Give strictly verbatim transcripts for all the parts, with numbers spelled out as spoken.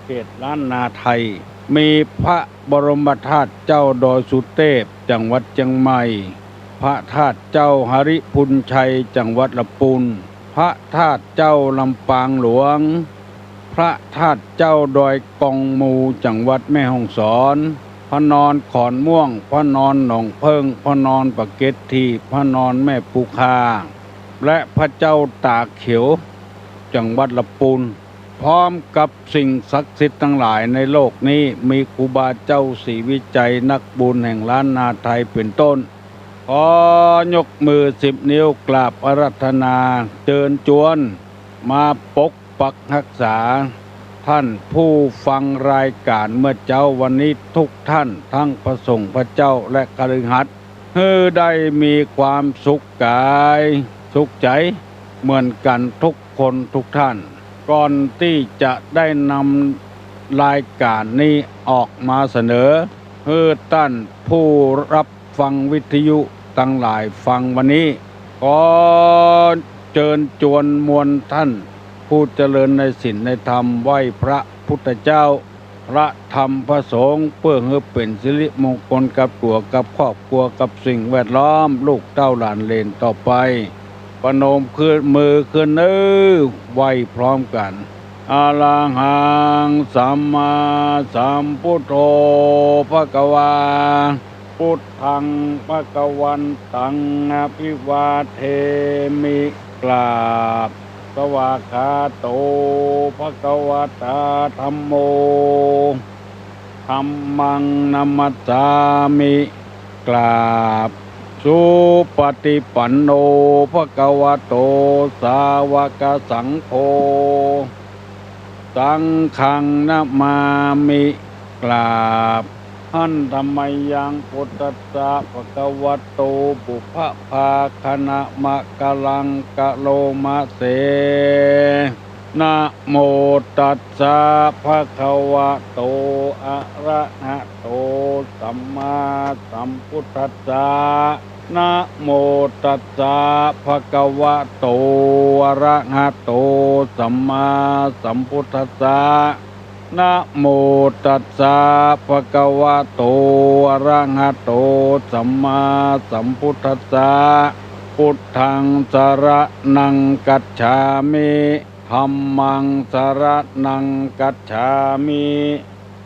เขตล้านนาไทย มีพระบรมธาตุเจ้าดอยสุเตพ จังหวัดเจียงใหม่ พระธาตุเจ้าหริภุญชัย จังหวัดละปูน พระธาตุเจ้าลำปางหลวง พระธาตุเจ้าดอยกองมู จังหวัดแม่ฮ่องสอน พระนอนขอนม่วง พระนอนหนองเพิ่ง พระนอนปะเก็ดถีบ พระนอนแม่ปูคา และพระเจ้าตาเขียว จังหวัดละปูน พร้อมกับสิ่งศักดิ์สิทธิ์ตังหลายในโลกนี้ มีครูบาเจ้าศรีวิชัย นักบุญแห่งล้านนาไทยเป็นต้น ขอยกมือสิบนิ้วกราบอาราธนา เจิญจวน มาปกปักฮักษา ท่านผู้ฟังรายการเมื่อเจ๊าวันนี้ทุกท่าน ทั้งพระสงฆ์พระเจ้าและคฤหัสถ์ หื้อได้มีความสุขกายสุขใจ๋เหมือนกั๋นทุกคนทุกท่าน ก่อนตี้จะได้นำรายการนี้ออกมาเสนอ หื้อต้านผู้ฮับฟังวิทยุตังหลายฟังวันนี้ ขอเจิญจวนมวลต้านผู้เจริญในศีลในธรรม ไหว้พระพุทธเจ้า พระธรรมพระสงฆ์ เปื้อหื้อเป๋นสิริมงคลกับตั๋วกับครอบครัวกับสิ่งแวดล้อม ลูกเต้าหลานเหลนต่อไป ประนมขึ้นมือขึ้นเน้อ ไหว้พร้อมกั๋น อะระหังสัมมาสัมพุทโธภะคะวา พุทธังภะคะวันตังอะภิวาเทมิ กราบ สวากขาโตภะคะวะตาธัมโม ธัมมังนะมัสสามิ กราบ สุปะฏิปันโนภะคะวะโต สาวกสังโฆ สังฆังนะมามิ กราบ หันทะมะยัง พุทธัสสะภะคะวะโต ปุพพะภาคะนะมะกะลังกะโลมะเส นะโมตัสสะภะคะวะโต อะระหะโต สัมมาสัมพุทธัสสะ นะโมตัสสะภะคะวะโต อะระหะโต สัมมาสัมพุทธัสสะ นะโมตัสสะภะคะวะโต อะระหะโต สัมมาสัมพุทธัสสะ พุทธังสะระณังกัจฉามิ ธัมมังสะระณังกัจฉามิ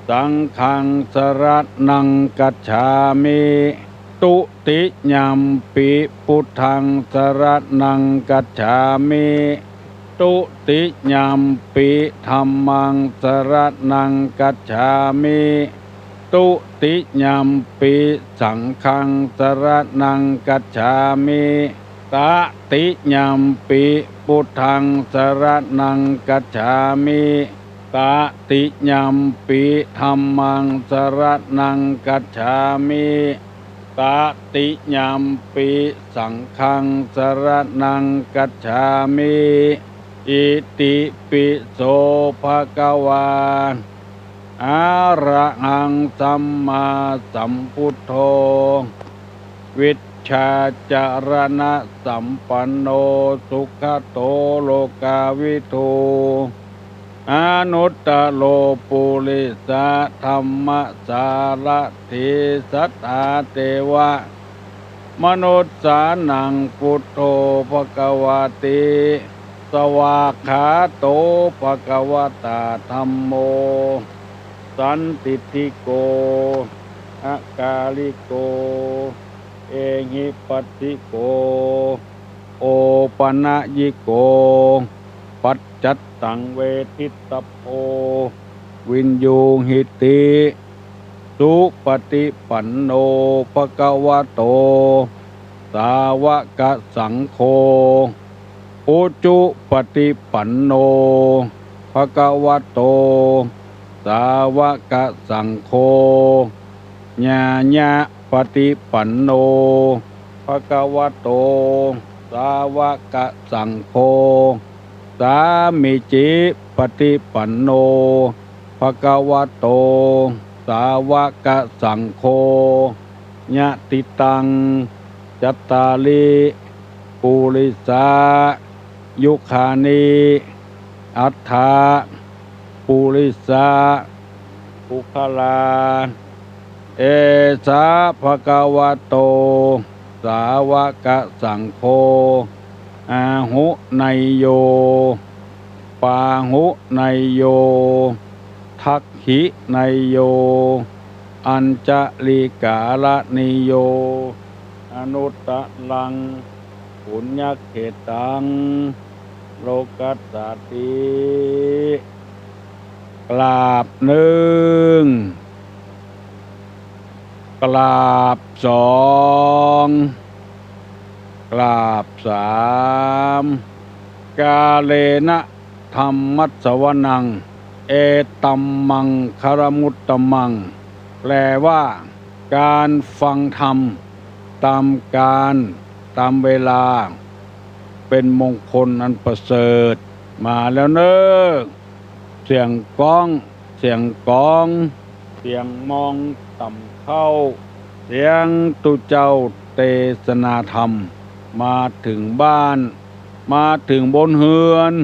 สังฆังสะระณังกัจฉามิ ตุติยัมปิพุทธังสะระณังกัจฉามิ ตุติยัมปิธัมมังสะระณังกัจฉามิ ตุติยัมปิสังฆังสะระณังกัจฉามิ ตะติยัมปิพุทธังสะระณังกัจฉามิ ตะติยัมปิธัมมังสะระณังกัจฉามิ ตะติยัมปิสังฆังสะระณังกัจฉามิ อิติปิโสภะคะวา อะระหังสัมมาสัมพุทโธ วิชชาจะระณะสัมปันโน สุขะโตโลกาวิทู อนุตตะโรปุริสะธัมมะสารถี สัทธาเตวะมนุสสานัง พุทโธภะคะวาติ สวากขาโตภะคะวะตาธัมโม สันทิฏฐิโก อะกาลิโก เอหิปัสสิโก โอปะนะยิโก ปัจจัตตังเวทิตตะโพ วินยูหิติ สุปะฏิปันโนภะคะวะโต สาวะกะสังโฆ อุจุปะฏิปันโนภะคะวะโต สาวะกะสังโฆ ญาญะปะฏิปันโนภะคะวะโต สาวะกะสังโฆ สามีจิปะฏิปันโนภะคะวะโต สาวะกะสังโฆ ยะติตัง จัตตาริ ปุริสา ยุคานิ อัตถะ ปุริสะปุคคลา เอสะ ภะคะวะโต สาวะกะสังโฆ อาหุเนยโย ปาหุเนยโย ทักขิเนยโย อัญชลีกาละเนยโย อนุตตรัง ปุญญเขตตัง โลกัสสาติ กราบนึ่ง กราบสอง กราบสาม กาเลนะธัมมัสสวนัง เอตัมมังคะละมุตตะมัง แปลว่า การฟังธรรมตามกาลตามเวลา เป็นมงคลอันประเสริฐ มาแล้วเน่อ เสียงก๊อง เสียงก๋อง เสียงมองต่ำเข้า เสียงตุ๊เจ้าเตสนาธรรม มาเถิงบ้าน มาเถิงบนเฮือน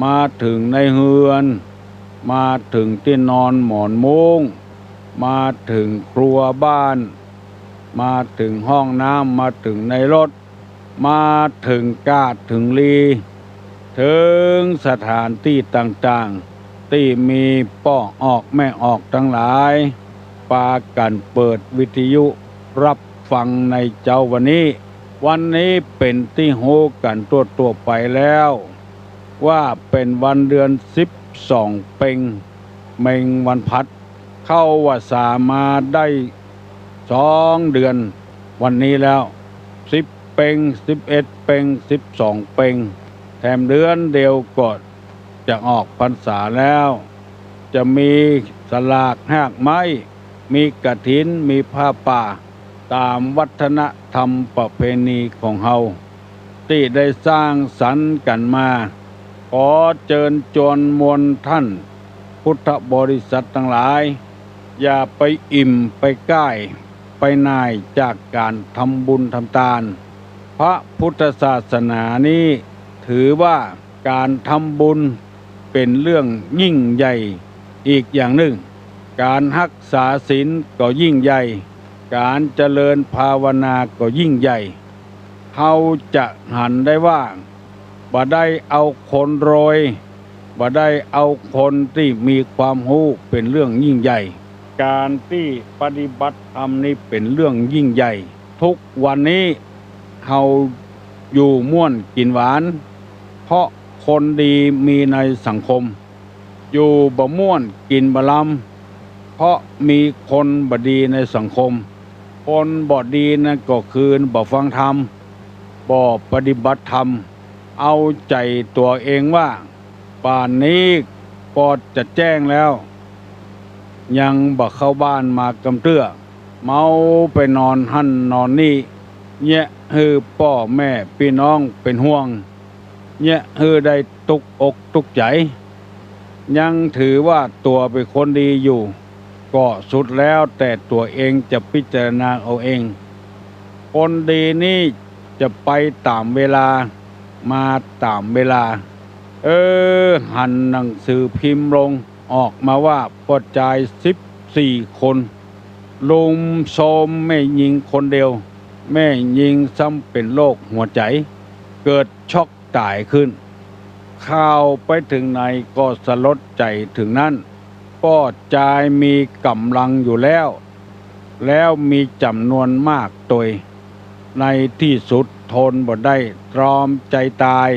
มาเถิงในเฮือน มาเถิงตี้นอนหมอนมุ้ง มาเถิงครัวบ้าน มาเถิงห้องน้ำ มาเถิงในรถ มาเถิงกาดเถิงลี เถิงสถานตี้ต่างๆ ตี้มีป้อออกแม่ออกตังหลาย ปากั๋นเปิดวิทยุฮับฟังในเจ๊าวันนี้ วันนี้เป๋นตี้ฮู้กั๋นทั่วๆ ไปแล้ว ว่าเป๋นวันเดือนสิบสองเป็ง เม็งวันพัด เข้าวัสสามาได้สองเดือน วันนี้แล้ว สิบเป็ง สิบเอ็ดเป็ง สิบสองเป็ง แถมเดือนเดียวก็จะออกพรรษาแล้ว จะมีสลากฮากไม้ มีกฐิน มีผ้าป่า ต๋ามวัฒนธรรมประเพณีของเฮา ตี้ได้สร้างสรรค์กั๋นมา ขอเจิญจวนมวลต้านพุทธบริษัทตังหลาย อย่าไปอิ่มไปก้าย ไปหน่ายจากก๋านทำบุญทำตาน พระพุทธศาสนานี้ถือว่าก๋านทำบุญเป๋นเรื่องยิ่งใหญ่อีกอย่างนึ่ง ก๋านฮักษาศีลก็ยิ่งใหญ่ ก๋านเจริญภาวนาก็ยิ่งใหญ่ เฮาจะหันได้ว่า บ่ได้เอาคนรวย บ่ได้เอาคนตี้มีความฮู้เป๋นเรื่องยิ่งใหญ่ ก๋านตี้ปฏิบัติธรรมนี้เป๋นเรื่องยิ่งใหญ่ ทุกวันนี้เฮาอยู่ม่วนกิ๋นหวาน เพราะคนดีมีในสังคม อยู่บ่ม่วนกิ๋นบ่ลำ เพราะมีคนบ่ดีในสังคม คนบ่ดีนั้นก็คือบ่ฟังธรรม บ่ปฏิบัติธรรม เอาใจ๋ตั๋วเองว่า ป่านนี้ปอจะแจ้งแล้ว ยังบ่เข้าบ้านมากำเตื้อ เมาไปนอนหั้นนอนนี่ เยียะหื้อป้อแม่ปี้น้องเป๋นห่วง เยียะหื้อได้ตุ๊กอกตุ๊กใจ๋ ยังถือว่าตั๋วเป๋นคนดีอยู่ ก็สุดแล้วแต่ตั๋วเองจะพิจารณาเอาเอง คนดีนี้จะไปต๋ามเวลา มาต๋ามเวลา เออ หันหนังสือพิมพ์ลง ออกมาว่าป้อจายสิบสี่คน ลุมโซมแม่ญิงคนเดียว แม่ญิงซ้ำเป๋นโรคหัวใจ๋ เกิดช็อกต๋ายขึ้น ข่าวไปเถิงไหนก็สลดใจ๋เถิงนั้น ป้อจายมีก๋ำลังอยู่แล้ว แล้วมีจ๋ำนวนมากตวย ในตี้สุดทนบ่ได้ ตรอมใจ๋ต๋าย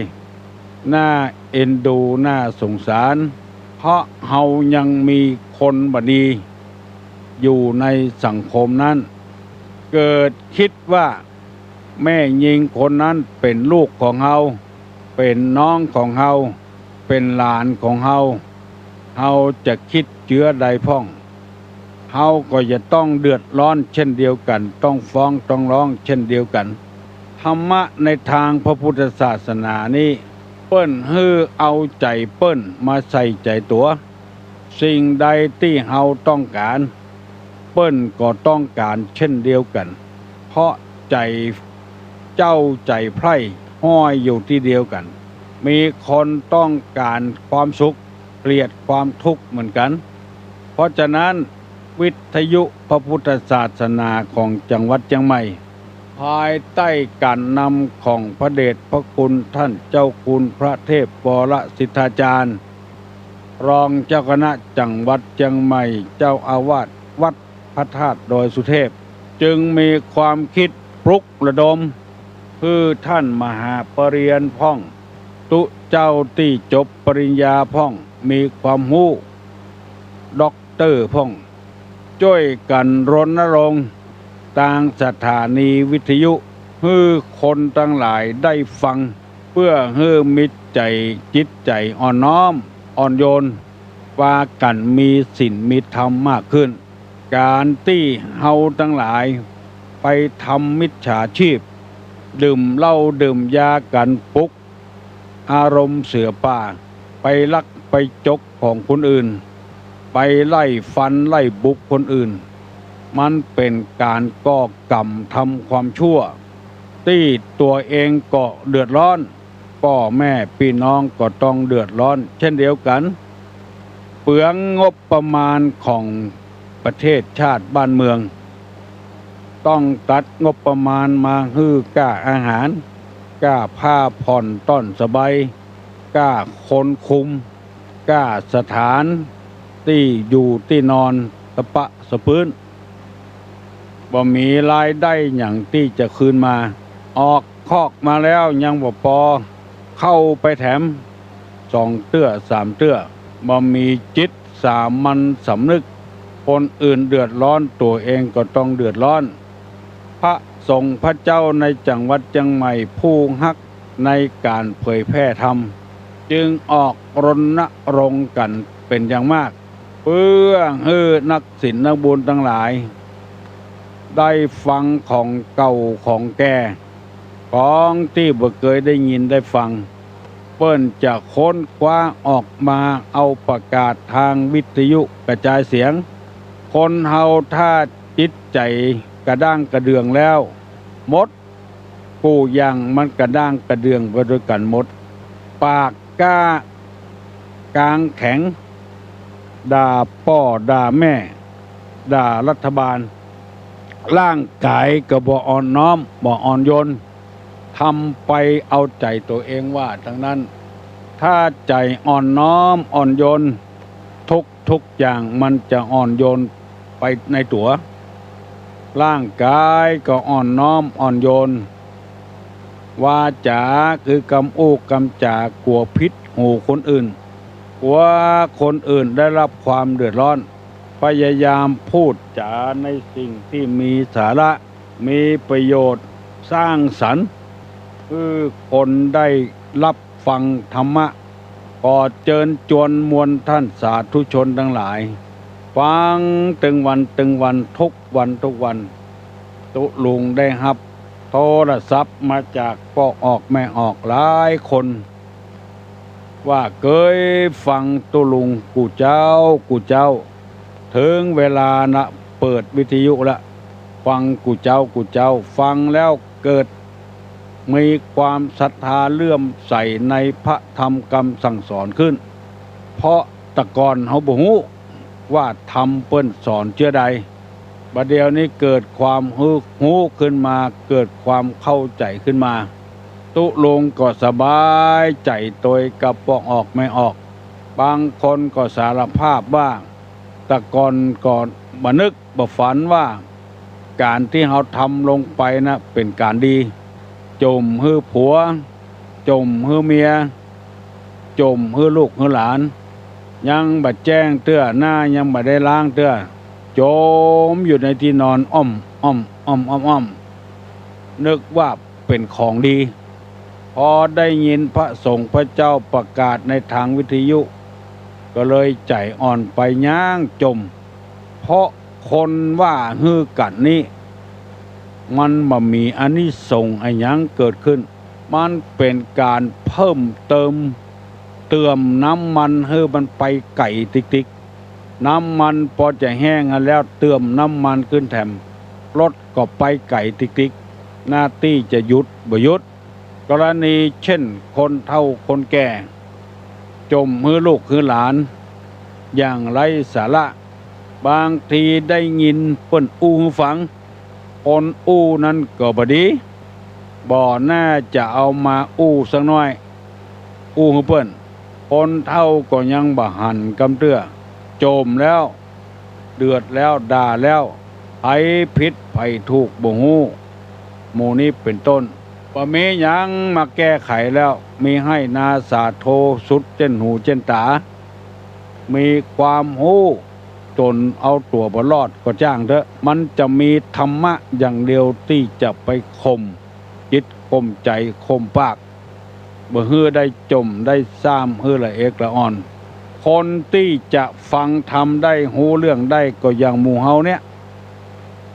น่าเอ็นดู น่าสงสาร เพราะเฮายังมีคนบ่ดีอยู่ในสังคมนั้น เกิดกึ๊ดว่า แม่ญิงคนนั้นเป๋นลูกของเฮา เป๋นน้องของเฮา เป๋นหลานของเฮา เฮาจะกึ๊ดเจื้อใดพ่อง เฮาก็จะต้องเดือดร้อนเช่นเดียวกั๋น ต้องฟ้องต้องร้องเช่นเดียวกั๋น ธรรมะในตางพระพุทธศาสนานี้ เปิ้นหื้อเอาใจ๋เปิ้นมาใส่ใจ๋ตั๋ว สิ่งใดตี้เฮาต้องก๋าน เปิ้นก็ต้องก๋านเช่นเดียวกั๋น เพราะใจ๋เจ้าใจ๋ใผร้ห้อยอยู่ตี้เดียวกั๋น มีคนต้องก๋านความสุข เกลียดความทุกข์เหมือนกั๋น เพราะฉะนั้นวิทยุพระพุทธศาสนาของจังหวัดเจียงใหม่ ภายใต้ก๋านนำของพระเดชพระคุณต้านเจ้าคุณพระเทพวรสิทธาจารย์ รองเจ้าคณะจังหวัดเจียงใหม่ เจ้าอาวาสวัดพระธาตุดอยสุเทพ จึงมีความกึ๊ดปลุกระดม หื้อต้านมหาปริญญาพ่อง ตุ๊เจ้าตี้จบปริญญาพ่อง มีความฮู้ ด็อกเตอร์พ่อง จ้วยกั๋นรณรงค์ตางสถานีวิทยุ หื้อคนตังหลายได้ฟัง เปื้อหื้อมีใจ๋จิตใจ๋อ่อนน้อมอ่อนโยน ปากั๋นมีศีลมีธรรมมากขึ้น ก๋านตี้เฮาตังหลายไปทำมิจฉาชีพ ดื่มเหล้าดื่มยากั๋น ปลุกอารมณ์เสือป่า ไปลักไปจกของคนอื่น ไปไล่ฟันไล่บุกคนอื่น มันเป๋นก๋านก่อกรรมทำความชั่ว ตี้ตั๋วเองก็เดือดร้อน ป้อแม่ปี้น้องก็ต้องเดือดร้อนเช่นเดียวกั๋น เปลืองงบประมาณของประเทศชาติบ้านเมือง ต้องตัดงบประมาณมาหื้อก้าอาหาร ก้าผ้าผ่อนต้อนสบาย ก้าคนคุม ก้าสถานตี้อยู่ตี้นอนสะปะสะปื๊น บ่มีรายได้หยังตี้จะคืนมา ออกคอกมาแล้วยังบ่ปอ เข้าไปแถมสองเตื้อสามเตื้อ บ่มีจิตสามัญสำนึก คนอื่นเดือดร้อนตั๋วเองก็ต้องเดือดร้อน พระสงฆ์พระเจ้าในจังหวัดเจียงใหม่ผู้ฮักในก๋านเผยแพร่ธรรม จึงออกรณรงค์กั๋นเป๋นอย่างมาก เปื้อหื้อนักศีลนักบุญตังหลาย ได้ฟังของเก่าของแก่ ของตี้บ่เกยได้ยินได้ฟัง เปิ้นจะค้นคว้าออกมาเอาประกาศตางวิทยุกระจายเสียง คนเฮาถ้าจิตใจ๋กระด้างกระเดื่องแล้ว หมดกู้อย่างมันกระด้างกระเดื่องไปตวยกั๋นหมด ปากก้ากางแข็ง ด่าป้อด่าแม่ ด่ารัฐบาล ร่างก๋ายก็บ่อ่อนน้อมบ่อ่อนโยน ทำไปเอาใจ๋ตั๋วเองว่าตังนั้น ถ้าใจ๋อ่อนน้อมอ่อนโยน ทุกๆ อย่างมันจะอ่อนโยนไปในตั๋ว ร่างก๋ายก็อ่อนน้อมอ่อนโยน วาจ๋าคือกำอู้กำจ๋ากั๋วผิดหูคนอื่น กั๋วคนอื่นได้รับความเดือดร้อน พยายามพูดจ๋าในสิ่งตี้มีสาระ มีประโยชน์สร้างสรรค์ หื้อคนได้รับฟังธรรมะ ขอเจิญจวนมวลต้านสาธุชนตังหลาย ฟังตึงวันตึงวัน ทุกวันทุกวัน ตุ๊ลุงได้ฮับโทรศัพท์มาจากป้อออกแม่ออกหลายคน ว่าเกยฟังตุ๊ลุงกู้เจ๊ากู้เจ๊า เถิงเวลานะเปิดวิทยุละ ฟังกู้เจ๊ากู้เจ๊า ฟังแล้วเกิดมีความศรัทธาเลื่อมใสในพระธรรมกำสั่งสอนขึ้น เพราะแต่ก่อนเฮาบ่ฮู้ว่าธรรมเปิ้นสอนเจื้อใด บ่าเดี่ยวนี้เกิดความฮู้ ฮู้ขึ้นมา เกิดความเข้าใจ๋ขึ้นมา ตุ๊ลุงก็สบายใจ๋ตวยกับป้อออกแม่ออก บางคนก็สารภาพว่า แต่ก่อนก็บ่นึกบ่ฝันว่า ก๋านตี้เฮาทำลงไปนะเป๋นก๋านดี จุ่มหื้อผัว จุ่มหื้อเมีย จุ่มหื้อลูกหื้อหลาน ยังบ่แจ้งเตื้อ หน้ายังบ่ได้ล้างเตื้อ จมอยู่ในตี้นอน อ้อม อ้อม อ้อม อ้อม อ้อม นึกว่าเป๋นของดี พอได้ยินพระสงฆ์พระเจ้าประกาศในตางวิทยุ ก็เลยใจ๋อ่อนไป ย้างจม เพราะคนว่าหื้อกั๋นนี้ มันบ่มีอานิสงส์อะหยังเกิดขึ้น มันเป๋นก๋านเพิ่มเติม เติมน้ำมันหื้อมันไปไก๋ติ๊กๆ น้ำมันปอจะแห้งอะแล้ว เติมน้ำมันขึ้นแถม รถก็ไปไก๋ติ๊กๆ หน้าตี้จะหยุดบ่หยุด กรณีเช่นคนเฒ่าคนแก่ จ่มหื้อลูกหื้อหลาน อย่างไร้สาระ บางทีได้ยินเปิ้นอู้หื้อฟัง คนอู้นั้นก็บ่ดี บ่น่าจะเอามาอู้สักหน้อย อู้หื้อเปิ้น คนเฒ่าก็ยังบ่หันกำเตื้อ จ่มแล้ว เดือดแล้ว ด่าแล้ว ใผผิดใผถูกบ่ฮู้ หมู่นี้เป๋นต้น บ่มีหยังมาแก้ไขแล้ว มีไห้นาสาโทสุดเจ้นหูเจ้นต๋า มีความฮู้จ๋นเอาตั๋วบ่รอดก็จ้างเต๊อะ มันจะมีธรรมะอย่างเดียวตี้จะไปข่มจิตข่มใจ๋ข่มปาก บ่หื้อได้จ่มได้ซ่าม หื้อละเอกละอ่อน คนตี้จะฟังธรรมได้ ฮู้เรื่องได้ ก็อย่างหมู่เฮาเนี่ย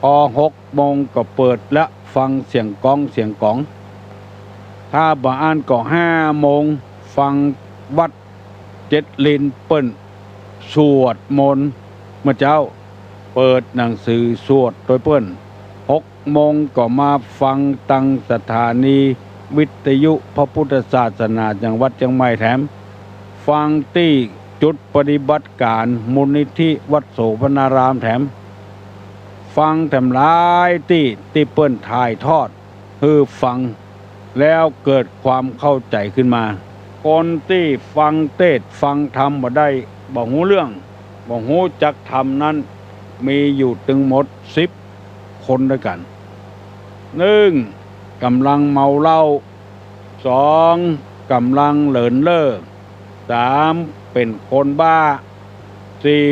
ปอหกโมงก็เปิดละ ฟังเสียงก๊องเสียงก๋อง ถ้าบ่อั้นก็ห้าโมง ฟังวัดเจ็ดลินเปิ้นสวดมนต์เมื่อเจ๊า เปิดหนังสือสวดโตยเปิ้น หกโมงก็มาฟังตังสถานีวิทยุพระพุทธศาสนาจังหวัดเจียงใหม่แถม ฟังตี้จุดปฏิบัติก๋านมูลนิธิวัดโสภณารามแถม ฟังแถมหลายตี้ ตี้เปิ้นถ่ายทอดหื้อฟัง แล้วเกิดความเข้าใจ๋ขึ้นมา คนตี้ฟังเตสน์ฟังธรรมบ่ได้ บ่ฮู้เรื่อง บ่ฮู้จักธรรมนั้น มีอยู่ตึงหมดสิบคนตวยกั๋น นึ่ง ก๋ำลังเมาเหล้า สอง ก๋ำลังเหลินเล่อ สาม เป๋นคนบ้า สี่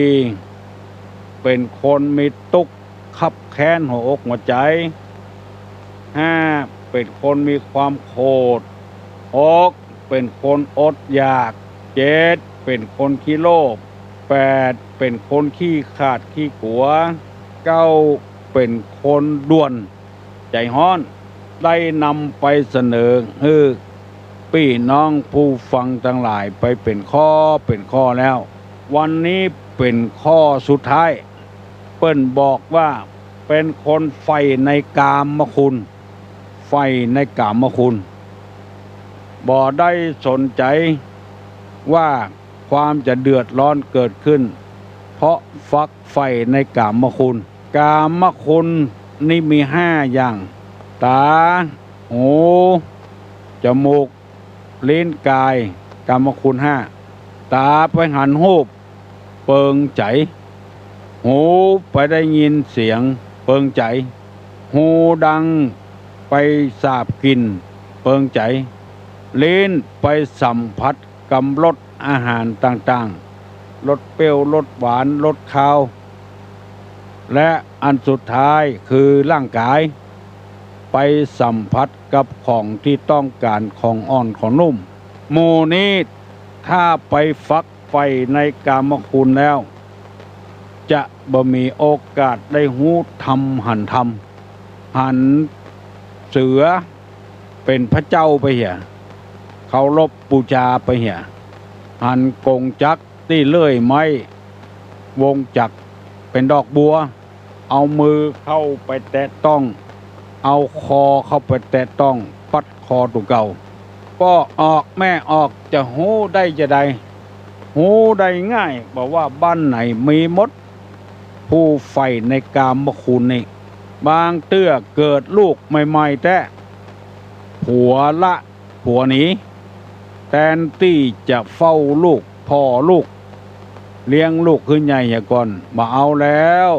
เป๋นคนมีตุ๊กข์คับแค้นหัวอกหัวใจ๋ ห้า เป๋นคนมีความโขด หก เป๋นคนอดอยาก เจ็ด เป๋นคนขี้โลภ แปด เป๋นคนขี้ขลาดขี้กั๋ว เก้า เป๋นคนด่วน ใจ๋ฮ้อน ได้นำไปเสนอหื้อปี้น้องผู้ฟังตังหลายไปเป๋นข้อเป๋นข้อแล้ว วันนี้เป๋นข้อสุดท้าย เปิ้นบอกว่าเป๋นคนใฝ่ในกามคุณ ใฝ่ในกามคุณ บ่ได้สนใจ๋ว่าความจะเดือดร้อนเกิดขึ้น เพราะฝักใฝ่ในกามคุณ กามคุณนี้มีห้าอย่าง ต๋า หู จมูก ลิ้น ก๋าย กามคุณห้า ต๋าไปหันฮูป เปิงใจ๋ หูไปได้ยินเสียง เปิงใจ๋ ฮูดังไปสาบกลิ่น เปิงใจ๋ ลิ้นไปสัมผัสกำรสอาหารต่างๆ รสเปรี้ยว รสหวาน รสคาว และอันสุดท้ายคือร่างก๋าย ไปสัมผัสกับของตี้ต้องก๋าน ของอ่อนของนุ่ม หมู่นี้ถ้าไปฝักใฝ่ในกามคุณแล้ว จะบ่มีโอกาสได้ฮู้ธรรมหันธรรม หันเสือเป๋นพระเจ้าไปเหีย เคารพบูชาไปเหีย หันกงจักรตี้เลื่อยไม้ วงจักรเป๋นดอกบัว เอามือเข้าไปแตะต้อง เอาคอเข้าไปแตะต้อง ปัดคอตั๋วเก่า ป้อออกแม่ออก จะฮู้ได้จาใด ฮู้ได้ง่าย บ่ว่าบ้านไหนมีหมด ผู้ใฝ่ในกามคุณนี่ บางเตื้อเกิดลูกใหม่ๆ แต๊ ผัวละผัวหนี แตนตี้จะเฝ้าลูก ผ่อลูก เลี้ยงลูกหื้อใหญ่เหียก่อน บ่เอาแล้ว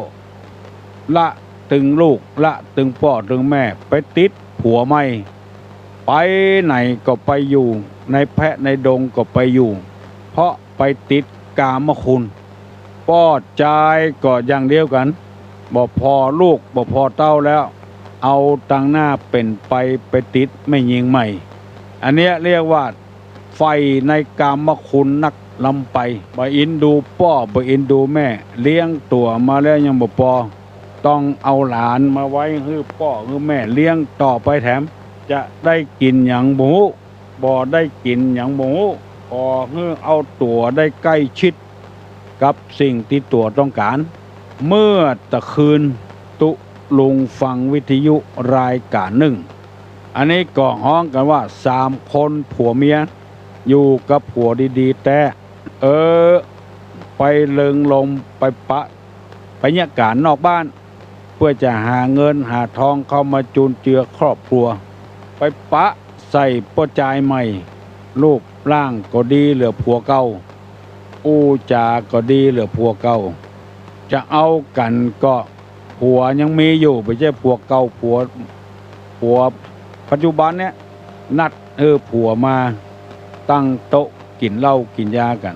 ละตึงลูก ละตึงป้อตึงแม่ ไปติดผัวใหม่ ไปไหนก็ไปอยู่ ในแพะในดงก็ไปอยู่ เพราะไปติดกามคุณ ป้อจายก็อย่างเดียวกั๋น บ่ผ่อลูก บ่ผ่อเต้าแล้ว เอาตังหน้าเป๋นไป ไปติดแม่ญิงใหม่ อันเนี้ยเรียกว่า ใฝ่ในกามคุณนักล้ำไป บ่อินดูป้อ บ่อินดูแม่ เลี้ยงตั๋วมาแล้วยังบ่ปอ ต้องเอาหลานมาไว้หื้อป้อหื้อแม่เลี้ยงต่อไปแถม จะได้กิ๋นหยังบ่ฮู้ บ่ได้กิ๋นหยังบ่ฮู้ ขอหื้อเอาตั๋วได้ใก้ชิดกับสิ่งตี้ตั๋วต้องก๋าน เมื่อตะคืนตุ๊ลุงฟังวิทยุรายก๋านนึ่ง อันนี้ก็ฮ้องกั๋นว่า สามคนผัวเมีย อยู่กับผัวดีๆ แต๊ เออ ไปเริงรมย์ ไปปะ ไปเยียะก๋านนอกบ้าน เปื้อจะหาเงินหาทองเข้ามาจุนเจือครอบครัว ไปปะใส่ป้อจายใหม่ รูปร่างก็ดีเหลือผัวเก่า อู้จาก็ดีเหลือผัวเก่า จะเอากั๋นก็ผัวยังมีอยู่ บ่ใจ้ผัวเก่า ผัว ผัวปัจจุบันเนี่ย นัดหื้อผัวมาตั้งโต๊ะกิ๋นเหล้ากิ๋นยากั๋น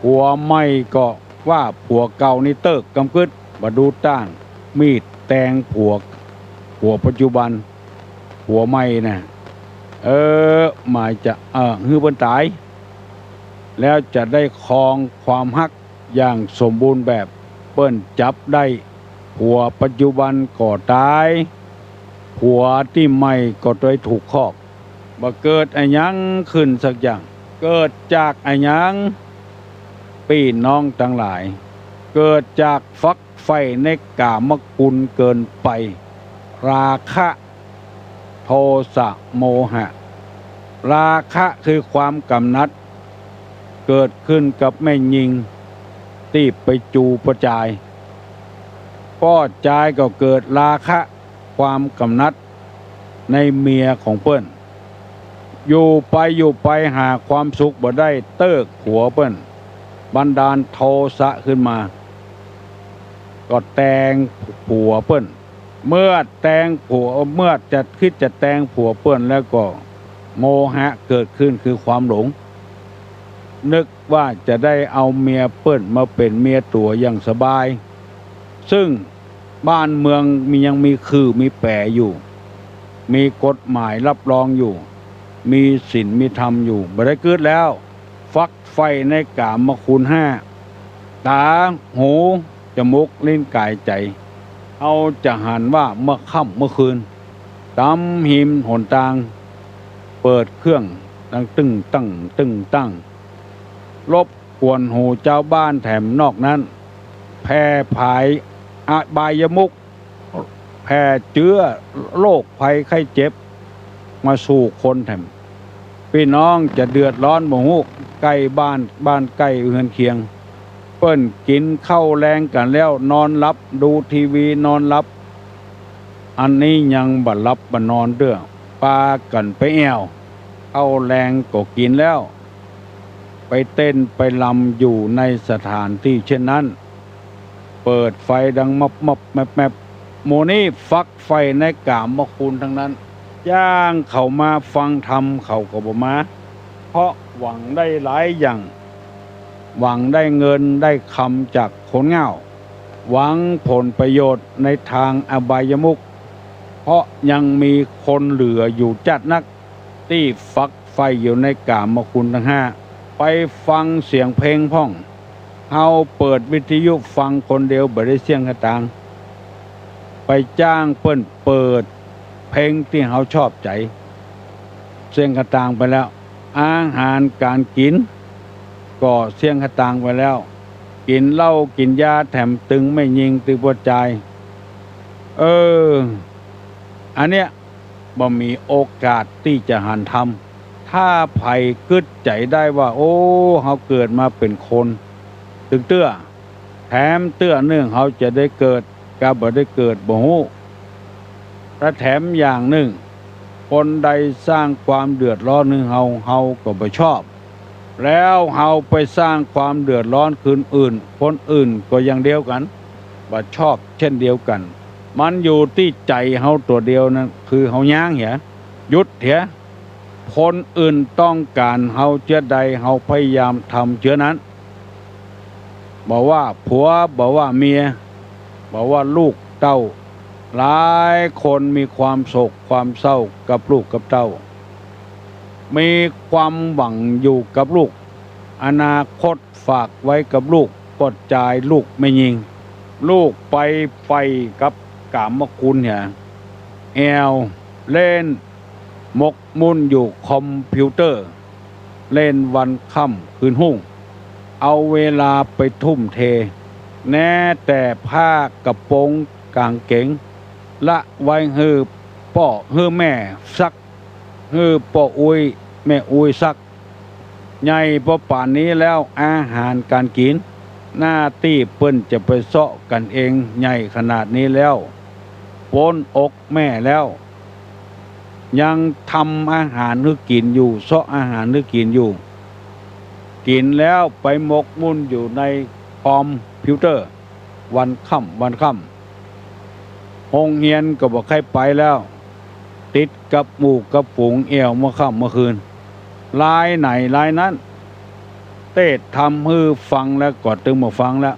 ผัวใหม่ก็ว่าผัวเก่านี่เติ๊กกำกึ๊ด บ่ดูต้าน มีดแตงผัว ผัวปัจจุบัน ผัวใหม่น่ะ เออ หมายจะ เออ หื้อเปิ้นต๋าย แล้วจะได้ครองความฮักอย่างสมบูรณ์แบบ เปิ้นจับได้ผัวปัจจุบันก็ต๋าย ผัวตี้ใหม่ก็ได้ถูกคอก บ่เกิดอะหยังขึ้นสักอย่าง เกิดจากอะหยัง ปี้น้องตังหลาย เกิดจากฝักใฝ่ในกามคุณเกินไป ราคะ โทสะ โมหะ ราคะคือความกำหนัด เกิดขึ้นกับแม่ญิงตี้ไปจู๋ป้อจาย ป้อจายก็เกิดราคะ ความกำหนัดในเมียของเปิ้น อยู่ไปอยู่ไปหาความสุขบ่ได้ เติ๊กผัวเปิ้น บันดาลโทสะขึ้นมา ก็แตงผัวเปิ้น เมื่อแตงผัว เมื่อจะคิดจะแตงผัวเปิ้นแล้วก็โมหะเกิดขึ้นคือความหลง นึกว่าจะได้เอาเมียเปิ้นมาเป๋นเมียตั๋วอย่างสบาย ซึ่งบ้านเมืองมี ยังมีขื่อมีแป๋อยู่ มีกฎหมายรับรองอยู่ มีศีลมีธรรมอยู่ บ่ได้กึ๊ดแล้ว ฝักใฝ่ในกามคุณห้า ต๋า หู จมูก ลิ้น ก๋าย ใจ๋ เฮาจะหันว่าเมื่อค่ำเมื่อคืน ต๋ามหิมหนตาง เปิดเครื่องดังตึ้งตั้ง ตึ้งตั้ง รบกวนหูจาวบ้านแถมนอกนั้น แผ่ผายอบายมุข แผ่เจื้อโรคภัยไข้เจ็บมาสู่คนแถม ปี้น้องจะเดือดร้อนบ่ฮู้ ใก้บ้าน บ้านใก้เฮือนเคียง เปิ้นกิ๋นข้าวแลงกั๋นแล้วนอนหลับ ดูทีวีนอนหลับ อันนี้ยังบ่หลับบ่นอนเตื้อ ปากั๋นไปแอ่ว ข้าวแลงก็กิ๋นแล้ว ไปเต้นไปรำอยู่ในสถานตี้เช่นนั้น เปิดไฟดังมับมับแมบแมบ หมู่นี้ฝักใฝ่ในกามคุณทั้งนั้น อย่างเขามาฟังธรรมเขาก็บ่มา เพราะหวังได้หลายอย่าง หวังได้เงินได้คำจากคนเหง้า หวังผลประโยชน์ในทางอบายมุข เพราะยังมีคนเหลืออยู่จ๊าดนัก ตี้ฝักใฝ่อยู่ในกามคุณทั้งห้า ไปฟังเสียงเพลงพ่อง เฮาเปิดวิทยุฟังคนเดียวบ่ได้เสี้ยงค่าตาง ไปจ้างเปิ้นเปิดเพลงตี้เฮาชอบใจ๋ เสี้ยงค่าตางไปแล้ว อาหารก๋านกิ๋นก็เสี้ยงค่าตางไปแล้ว กิ๋นเหล้ากิ๋นยาแถมตึงแม่ญิงตึงป้อจาย เออ อันเนี้ย บ่มีโอกาสตี้จะหันธรรม ถ้าใผกึ๊ดใจ๋ได้ว่า โอ้ เฮาเกิดมาเป๋นคน ตึงเตื้อ แถมเตื้อนึ่งเฮาจะได้เกิด กับบ่ได้เกิดบ่ฮู้ และแถมอย่างนึ่ง คนใดสร้างความเดือดร้อนหื้อเฮา เฮาก็บ่ชอบ แล้วเฮาไปสร้างความเดือดร้อนคืนอื่น คนอื่นก็อย่างเดียวกั๋น บ่ชอบเช่นเดียวกั๋น มันอยู่ตี้ใจ๋เฮาตั๋วเดียวนั้น คือเฮายั้งเหีย หยุดเหีย คนอื่นต้องก๋านเฮาเจื้อใด เฮาพยายามทำเจื้อนั้น บ่ว่าผัว บ่ว่าเมีย บ่ว่าลูกเต้า หลายคนมีความโศกความเศร้ากับลูกกับเต้า มีความหวังอยู่กับลูก อนาคตฝากไว้กับลูกป้อจาย ลูกแม่ญิง ลูกไปใฝ่กับกามคุณเหีย แอ่วเล่น หมกมุ่นอยู่คอมพิวเตอร์ เล่นวันค่ำคืนฮุ่ง เอาเวลาไปทุ่มเท แม้แต่ผ้ากระโปรงก๋างเก๋ง ละไว้หื้อป้อหื้อแม่ซัก หื้อป้ออุ๊ยแม่อุ๊ยซัก ใหญ่ปอป่านนี้แล้ว อาหารก๋านกิ๋น หน้าตี้เปิ้นจะไปเซาะกั๋นเอง ใหญ่ขนาดนี้แล้ว ป๊นอกแม่แล้ว ยังทำอาหารหื้อกิ๋นอยู่ เซาะอาหารหื้อกิ๋นอยู่ กิ๋นแล้วไปหมกมุ่นอยู่ในคอมพิวเตอร์ วันค่ำวันค่ำ โฮงเฮียนก็บ่ใค่ไปแล้ว ติดกับหมู่กับฝูงแอ่วเมื่อค่ำเมื่อคืน ลายไหนลายนั้น เตสน์ทำหื้อฟังแล้วก็ตึงบ่ฟังแล้ว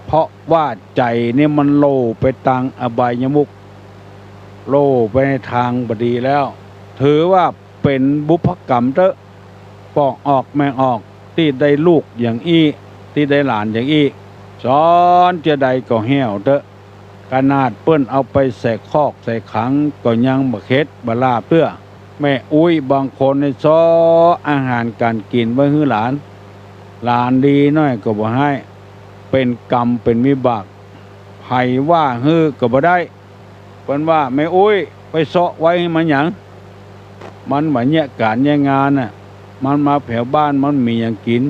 เพราะว่าใจ๋นี่มันโล่ไปตางอบายมุข โล่ไปในตางบ่ดีแล้ว ถือว่าเป๋นบุพกรรมเต๊อะ ป้อออกแม่ออก ตี้ได้ลูกอย่างอี้ ตี้ได้หลานอย่างอี้ สอนเจื้อใดก็แห้วเต๊อะ ขนาดเปิ้นเอาไปใส่คอกใส่ขังก็ยังบ่เข็ดบ่ลาบเตื้อ แม่อุ๊ยบางคนนี่เซาะอาหารก๋านกิ๋นไว้หื้อหลาน หลานดีหน้อยก็บ่ให้ เป๋นกรรมเป๋นวิบาก ใผว่าหื้อก็บ่ได้ เปิ้นว่า แม่อุ๊ย ไปเซาะไว้หื้อมันหยัง มันบ่าเยียะก๋านเยียะงานน่ะ มันมาแผวบ้านมันบ่มีหยังกิ๋น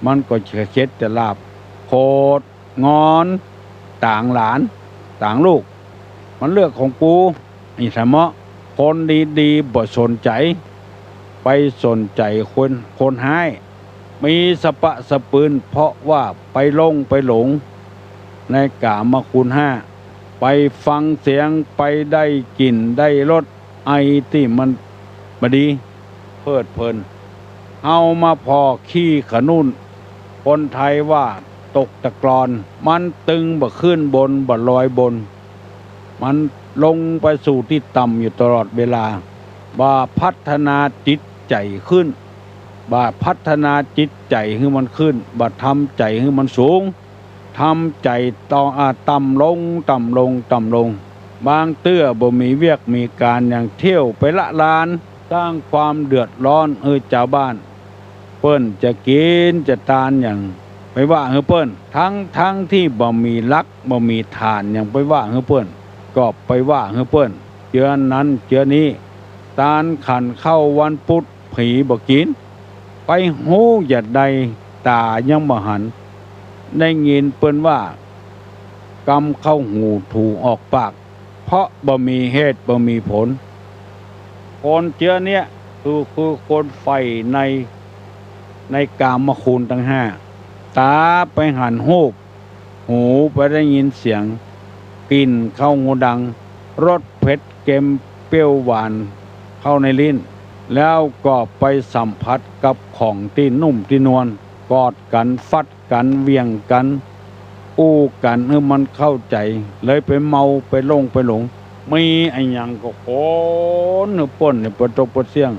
มันก็เข็ดจะลาบ โขดงอนตางหลานตางลูก มันเรื่องของกู อี้สะเมาะ คนดีๆ บ่สนใจ๋ ไปสนใจ๋คน คนฮ้าย มีสะปะสะปืน เพราะว่าไปหลงไปหลงในกามคุณห้า ไปฟังเสียง ไปได้กลิ่นได้รส ไอ้ตี้มันบ่ดี เพลิดเพลิน เฮามาผ่อขี้ขนุน คนไทยว่าตกตะกรอน มันตึงบ่ขึ้นบน บ่ลอยบน มันลงไปสู่ตี้ต่ำอยู่ตลอดเวลา บ่พัฒนาจิตใจ๋ขึ้น บ่พัฒนาจิตใจ๋หื้อมันขึ้น บ่ทำใจ๋หื้อมันสูง ทำใจ๋ต่อ อ่า ต่ำลง ต่ำลง ต่ำลง บางเตื้อบ่มีเวียกมีก๋านหยัง เที่ยวไปละลาน สร้างความเดือดร้อนหื้อจาวบ้าน เปิ้นจะกิ๋นจะตานหยัง ไปว่าหื้อเปิ้น ทั้งๆ ตี้บ่มีหลักบ่มีฐานหยัง ไปว่าหื้อเปิ้น ก็ไปว่าหื้อเปิ้น เจื้อนั้นเจื้อนี้ ตานขันข้าววันปุธ ผีบ่กิ๋น ไปฮู้จะใด ต๋ายังบ่หัน ได้ยินเปิ้นว่า กำเข้าหูถูออกปาก เพราะบ่มีเหตุบ่มีผล คนเจื้อเนี้ยคือ คือคนใฝ่ใน ในกามคุณตังห้า ต๋าไปหันฮูป หูไปได้ยินเสียง กลิ่นเข้าหูดัง รสเผ็ดเค็มเปรี้ยวหวานเข้าในลิ้น แล้วก็ไปสัมผัสกับของตี้นุ่มตี้นวล กอดกั๋น ฟัดกั๋น เหวี่ยงกั๋น อู้กั๋นหื้อมันเข้าใจ๋ เลยไปเมาไปหลงไปหลง มีอะหยังก็ขนหื้อเปิ้นเนี่ยปวดตกปวดเสี้ยง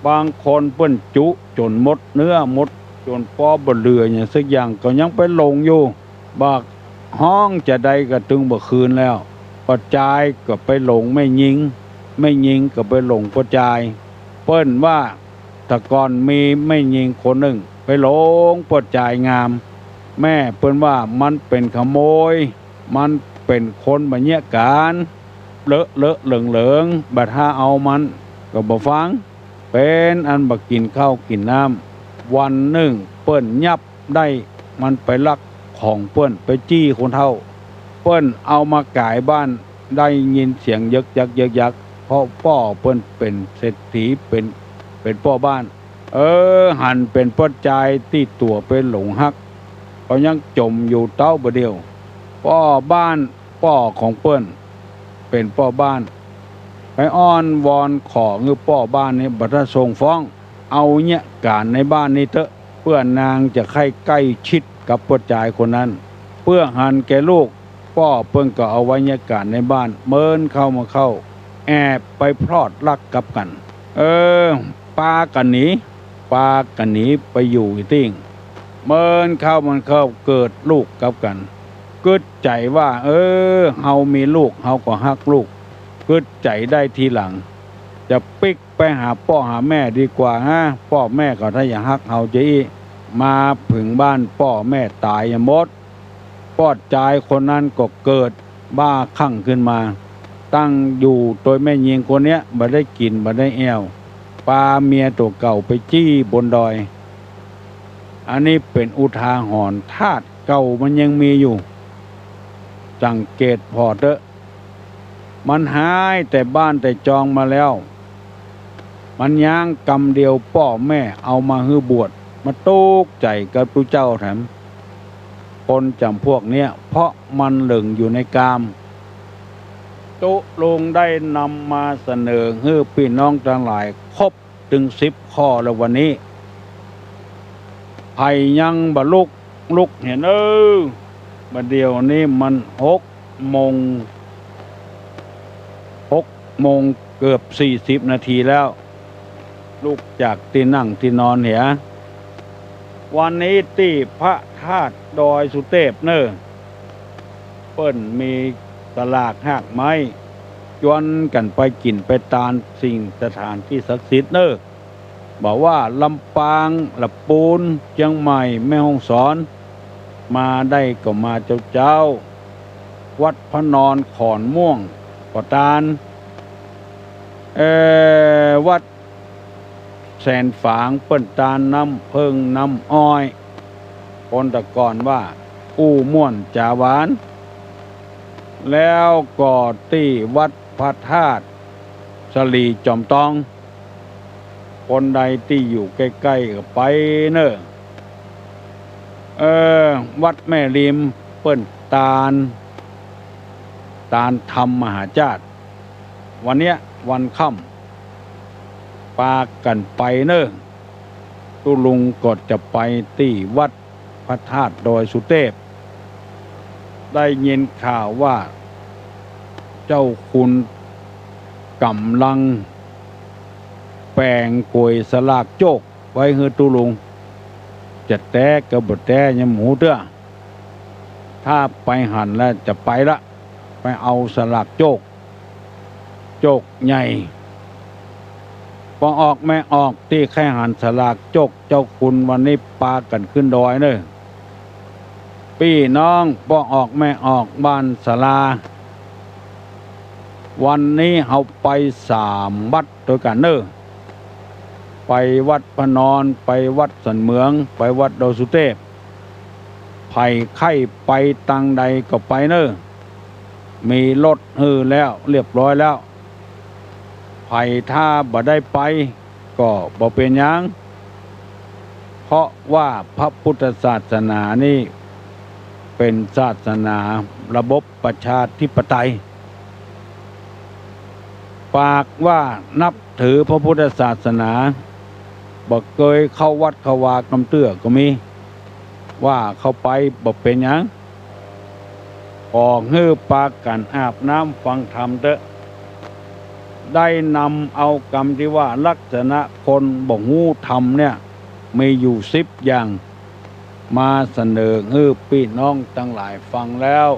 บางคนเปิ้นจุจ๋นหมดเนื้อหมด จ๋นปอบ่เหลือหยังสักอย่าง ก็ยังไปหลงอยู่ บ่าฮ้องจะใดก็ตึงบ่คืนแล้ว ป้อจายก็ไปหลงแม่ญิง แม่ญิงก็ไปหลงป้อจาย เปิ้นว่า แต่ก่อนมีแม่ญิงคนนึ่งไปหลงป้อจายงาม แม่เปิ้นว่ามันเป๋นขโมย มันเป๋นคนบ่าเยียะก๋าน เลอะเลอะเหลิงเหลิง บ่าถ้าเอามันก็บ่ฟัง เป๋นอันบ่ากิ๋นข้าวกิ๋นน้ำ วันนึ่งเปิ้นยับได้ มันไปลักของเปิ้น ไปจี้คนเฒ่า เปิ้นเอามาก๋ายบ้าน ได้ยินเสียงเยิกยักเยิกยัก เพราะป้อเปิ้นเป๋นเศรษฐี เป๋น เป๋นป้อบ้าน เออ หันเป๋นป้อจายตี้ตั๋วไปหลงฮัก ก็ยังจ๋มอยู่เต๊าบ่าเดี่ยว ป้อบ้าน ป้อของเปิ้น เป๋นป้อบ้าน ไปอ้อนวอนขอหื้อป้อบ้านนี้บ่าถ้าส่งฟ้อง เอาเยียะก๋านในบ้านนี้เต๊อะ เปื้อนางจะใค่ใก้ชิดกับป้อจายคนนั้น เปื้อหันแก่ลูก ป้อเปิ้นก็เอาไว้เยียะก๋านในบ้าน เมินเข้ามาเข้า แอบไปพลอดรักกับกั๋น เออ ปากั๋นหนี ปากั๋นหนีไปอยู่ตี้ เมินเข้ามันเข้าเกิดลูกกับกั๋น กึ๊ดใจ๋ว่า เออ เฮามีลูก เฮาก็ฮักลูก กึ๊ดใจ๋ได้ทีหลัง จะปิ๊กไปหาป้อหาแม่ดีกว่าฮะ ป้อแม่ก็ถ้าจะฮักเฮาจะอี้ มาเถิงบ้านป้อแม่ต๋ายหมด ป้อจายคนนั้นก็เกิดบ้าคลั่งขึ้นมา ตั้งอยู่โตยแม่ญิงคนเนี้ย บ่ได้กิ๋นบ่ได้แอ่ว ปาเมียตั๋วเก่าไปจี้บนดอย อันนี้เป๋นอุทาหรณ์ ธาตุเก่ามันยังมีอยู่ สังเกตผ่อเต๊อะ มันหายแต่บ้านแต่จองมาแล้ว มันย้างกำเดียว ป้อแม่เอามาหื้อบวช มาตุ๊กใจ๋กับตุ๊เจ้าแถม คนจ๋ำพวกเนี้ย เพราะมันเหลิงอยู่ในกาม ตุ๊ลุงได้นำมาเสนอหื้อปี้น้องตังหลายครบ ตึงสิบข้อแล้ววันนี้ ใผยังบ่ลุก ลุกเหียเน่อ บ่าเดี่ยวนี้มันหกโมง หกโมงเกือบสี่สิบนาทีแล้ว ลุกจากตี้นั่งตี้นอนเหีย วันนี้ตี้พระธาตุดอยสุเตพเน่อ เปิ้นมีสลากฮากไม้ จวนกั๋นไปกิ๋นไปตานสิ่งสถานตี้ศักดิ์สิทธิ์เน่อ บ่าว่าลำปาง ละปูน เจียงใหม่ แม่ฮ่องสอน มาได้ก็มาเจ้าๆ วัดพระนอน ขอนม่วง ก็ตาน เอ่อ วัดแสนฝาง เปิ้นตานน้ำเผิ้งน้ำอ้อย คนตะก่อนว่าอู้ม่วนจ๋าหวาน แล้วก็ตี้วัดพระธาตุสะหลีจ๋อมตอง คนใดตี้อยู่ใก้ๆ ก็ไปเน่อ เอ่อ วัดแม่ริม เปิ้นตาน ตานธรรมมหาจ้าด วันเนี้ยวันค่ำ ปากั๋นไปเน่อ ตุ๊ลุงก็จะไปตี้วัดพระธาตุดอยสุเตพ ได้ยินข่าวว่าเจ้าคุณก๋ำลังแป๋งก๋วยสลากโจคไว้หื้อตุ๊ลุง จะแต๊ก็บ่แต๊ยังบ่ฮู้เตื้อ ถ้าไปหั้นแล้วจะไปละ ไปเอาสลากโจค โจคใหญ่ ป้อออกแม่ออกตี้ใค่หันสลากโจคเจ้าคุณวันนี้ปากั๋นขึ้นดอยเน่อ ปี้น้องป้อออกแม่ออกบ้านสาลา วันนี้เฮาไปสามวัดตวยกั๋นเน่อ ไปวัดพระนอน ไปวัดสันเหมือง ไปวัดดอยสุเตพ ใผใค่ไปตางใดก็ไปเน่อ มีรถหื้อแล้วเรียบร้อยแล้ว ใผถ้าบ่ได้ไปก็บ่เป๋นหยัง เพราะว่าพระพุทธศาสนานี่เป๋นศาสนาระบบประชาธิปไตย ปากว่านับถือพระพุทธศาสนา บ่เกยเข้าวัดเข้าวากำเตื้อก็มี ว่าเข้าไปบ่เป๋นหยัง ขอหื้อปากั๋นอาบน้ำฟังธรรมเต๊อะ ได้นำเอากำตี้ว่าลักษณะคนบ่ฮู้ธรรมเนี่ย มีอยู่สิบอย่าง มาเสนอหื้อปี้น้องตังหลายฟังแล้ว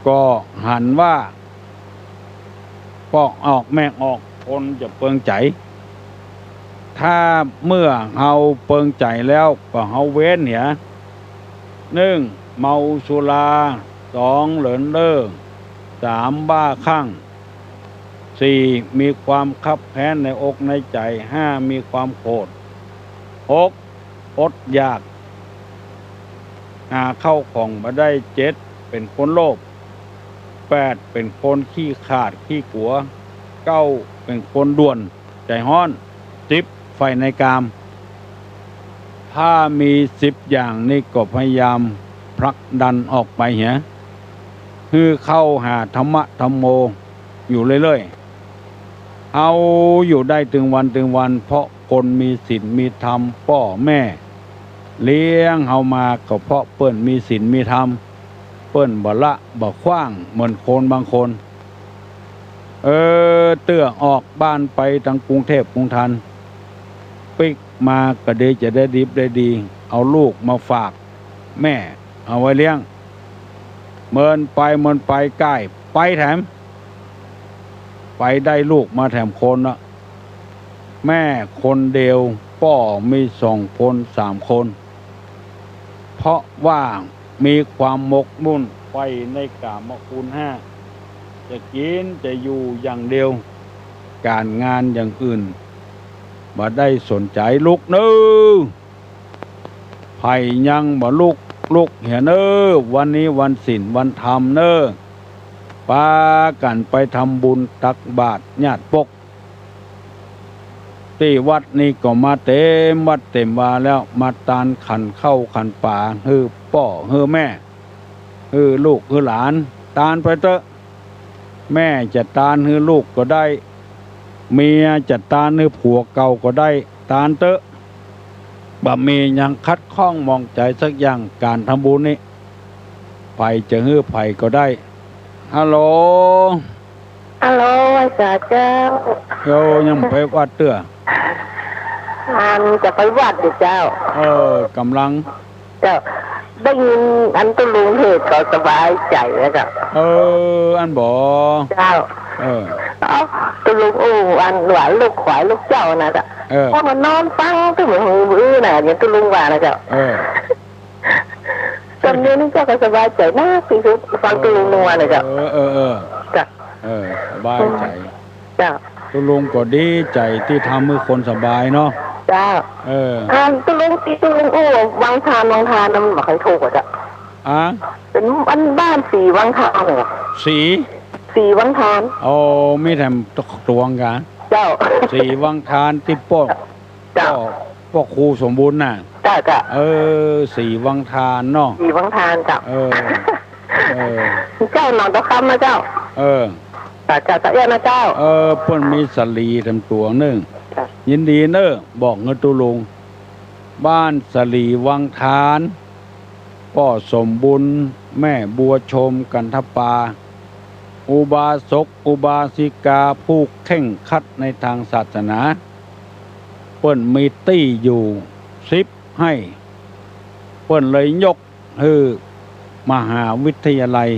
ก็หันว่า ป้อออกแม่ออกคนจะเปิงใจ๋ ถ้าเมื่อเฮาเปิงใจ๋แล้วก็เฮาเว้นเหีย นึ่ง เมาสุรา สอง เหลินเล่อ สาม บ้าคลั่ง สี่ มีความคับแค้นในอกในใจ๋ ห้า มีความโขด หก อดอยาก หาเข้าของบ่ได้ เจ็ด เป๋นคนโลภ แปด เป๋นคนขี้ขลาดขี้กั๋ว เก้า เป๋นคนด่วนใจ๋ฮ้อน สิบ ใฝ่ในกาม ถ้ามีสิบอย่างนี้ก็พยายามผลักดันออกไปเหีย หื้อเข้าหาธรรมะธัมโมอยู่เรื่อยๆ เฮาอยู่ได้ตึงวันตึงวัน เพราะคนมีศีลมีธรรม ป้อแม่เลี้ยงเฮามาก็เพราะเปิ้นมีศีลมีธรรม เปิ้นบ่ละบ่ขว้างเหมือนคนบางคน เออ เตื้อออกบ้านไปตังกรุงเทพฯกรุงธน ปิ๊กมาก็ดีจะได้ดิบได้ดี เอาลูกมาฝากแม่เอาไว้เลี้ยง เมินไปเมินไปก้ายไปแถม ไปได้ลูกมาแถมคนละ แม่คนเดียว ป้อมีสองคนสามคน เพราะว่ามีความหมกมุ่นใฝ่ในกามคุณห้า จะกิ๋นจะอยู่อย่างเดียว ก๋านงานอย่างอื่นบ่ได้สนใจ๋ ลุกเน่อ ใผยังบ่ลุก ลุกเหียเน่อ วันนี้วันศีลวันธรรมเน่อ ปากั๋นไปทำบุญตักบาตรญาติปก ตี้วัดนี้ก็มาเต๋มวัดเต๋มวาแล้ว มาตานขันข้าวขันป๋า หื้อป้อหื้อแม่ หื้อลูกหื้อหลาน ตานไปเต๊อะ แม่จะตานหื้อลูกก็ได้ เมียจะตานหื้อผัวเก่าก็ได้ ตานเต๊อะ บ่มีหยังขัดข้องหมองใจ๋สักอย่าง ก๋านทำบุญนี้ ใผจะหื้อใผก็ได้ ฮัลโหล ฮัลโหล ไหว้สาเจ้า โย ยังบ่ไปวัดเตื้อ อันจะไปวัดอยู่เจ้า เออ ก่ำลัง เจ้า ได้ยินอันตุ๊ลุงเทศน์ก็สบายใจ๋แล้วเจ้า เออ อั้นบ่ เจ้า เออ เอ้า ตุ๊ลุงอู้อันว่าลูกขวายลูกเจ้าน่ะเจ้า เออ เพราะมันนอนฟังตึ้งหืออื้อน่ะ อย่างตุ๊ลุงว่าน่ะเจ้า เออ ต๋อนนี้นี่เจ้าก็สบายใจ๋นักตี้สุด ฟังตุ๊ลุงว่าน่ะเจ้า เออ เออ เออ เจ้า เออ สบายใจ๋ เจ้า ตุ๊ลุงก็ดีใจ๋ตี้ทำหื้อคนสบายเนาะ เจ้า เออ อันตุ๊ลุงตี้ตุ๊ลุงอู้วังทาน วังทานน่ะมันบ่ใค่ถูกอะเจ้า อะ เป๋นอันบ้านสีวังทานเหรอ สี สีวังทาน โอ้ มีแถมตวงกา เจ้า สีวังทานตี้ป้อ เจ้า ป้อ ป้อครูสมบูรณ์น่ะ เจ้า เจ้า เออ สีวังทานเนาะ สีวังทานเจ้า เออ เออ เจ้าหนองตะคำนะเจ้า เออ เจ้า เจ้า เจ้าเอี้ยนะเจ้า เออ เปิ้นมีสาลีแถมตวงนึ่ง เจ้า ยินดีเน่อ บอกหื้อตุ๊ลุง บ้านสาลีวังทาน ป้อสมบูรณ์ แม่บัวชม กันทปา อุบาสกอุบาสิกาผู้เคร่งครัดในตางศาสนา เปิ้นมีตี้อยู่สิบไฮ่ เปิ้นเลยยกหื้อมหาวิทยาลัย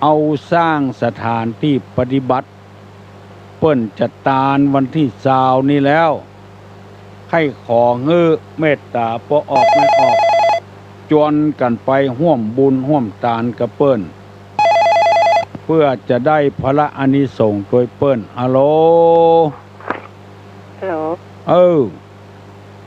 เอาสร้างสถานตี้ปฏิบัติ เปิ้นจะตานวันตี้ซาวนี้แล้ว ใค่ขอหื้อเมตต๋าป้อออกแม่ออก จวนกั๋นไปฮ่วมบุญฮ่วมตานกับเปิ้น เปื้อจะได้ผละอานิสงส์ตวยเปิ้น ฮัลโหล ฮัลโหล เออ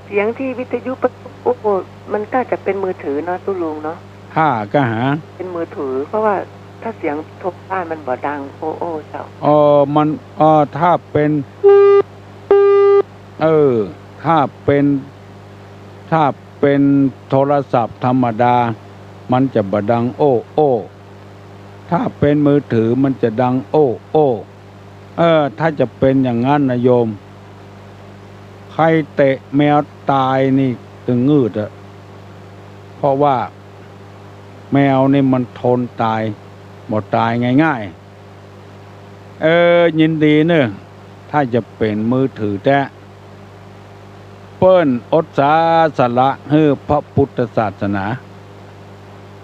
เสียงตี้วิทยุปะ โอ้โห มันน่าจะเป๋นมือถือเนาะ ตุ๊ลุงเนาะ ถ้าก็หา เป๋นมือถือ เพราะว่าถ้าเสียงโทรบ้านมันบ่ดัง โอ้โอ้เจ้า เออ มัน เออ ถ้าเป๋น เออ ถ้าเป๋น ถ้าเป๋นโทรศัพท์ธรรมดา มันจะบ่ดังโอ้โอ้ ถ้าเป๋นมือถือมันจะดังโอ้โอ้ เออ ถ้าจะเป๋นอย่างนั้นนะโยม ใค่เตะแมวต๋ายนี่ตึงงืดอะ เพราะว่าแมวนี่มันทนต๋าย บ่ต๋ายง่ายๆ เออ ยินดีเน่อ ถ้าจะเป๋นมือถือแต๊ เปิ้นอุตส่าห์สละหื้อพระพุทธศาสนา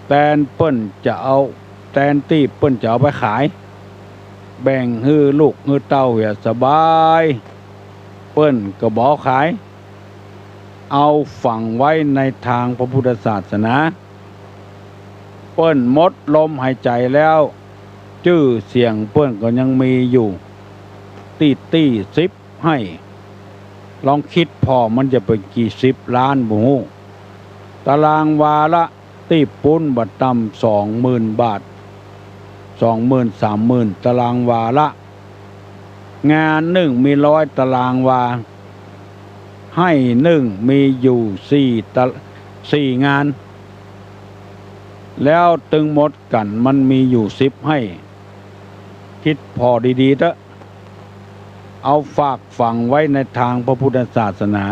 แตนเปิ้นจะเอา แตนตี้เปิ้นจะเอาไปขาย แบ่งหื้อลูกหื้อเต้าเหียสบาย เปิ้นก็บ่ขาย เอาฝังไว้ในตางพระพุทธศาสนา เปิ้นหมดลมหายใจ๋แล้ว จื้อเสียงเปิ้นก็ยังมีอยู่ ตี้ตี้สิบไฮ่ ลองกึ๊ดผ่อมันจะเป๋นกี่สิบล้านบ่ฮู้ ตารางวาละ ตี้ปุ้นบ่ต่ำสองหมื่นบาท สองหมื่น สามหมื่น ตารางวาละ งานนึ่งมีร้อยตารางวา ไฮ่นึ่งมีอยู่สี่ตะ สี่งาน แล้วตึงหมดกั๋นมันมีอยู่สิบไฮ่ กึ๊ดผ่อดีๆ เต๊อะ เอาฝากฝังไว้ในตางพระพุทธศาสนา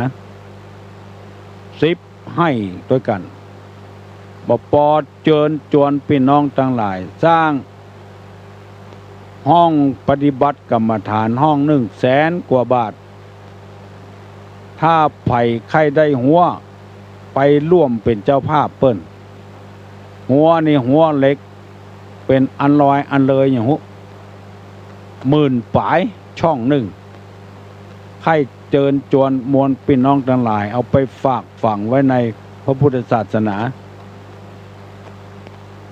สิบไฮ่ตวยกั๋น บ่ปอเจิญจวนปี้น้องตังหลาย สร้างห้องปฏิบัติกรรมฐานห้องนึ่งแสนกว่าบาท ถ้าใผใค่ได้ฮั้ว ไปร่วมเป๋นเจ้าภาพเปิ้น ฮั้วนี่ฮั้วเหล็ก เป๋นอันลอยอันเลยอย่างฮู้ หมื่นป๋ายช่องนึ่ง ใค่เจิญจวนมวลปี้น้องตังหลาย เอาไปฝากฝังไว้ในพระพุทธศาสนา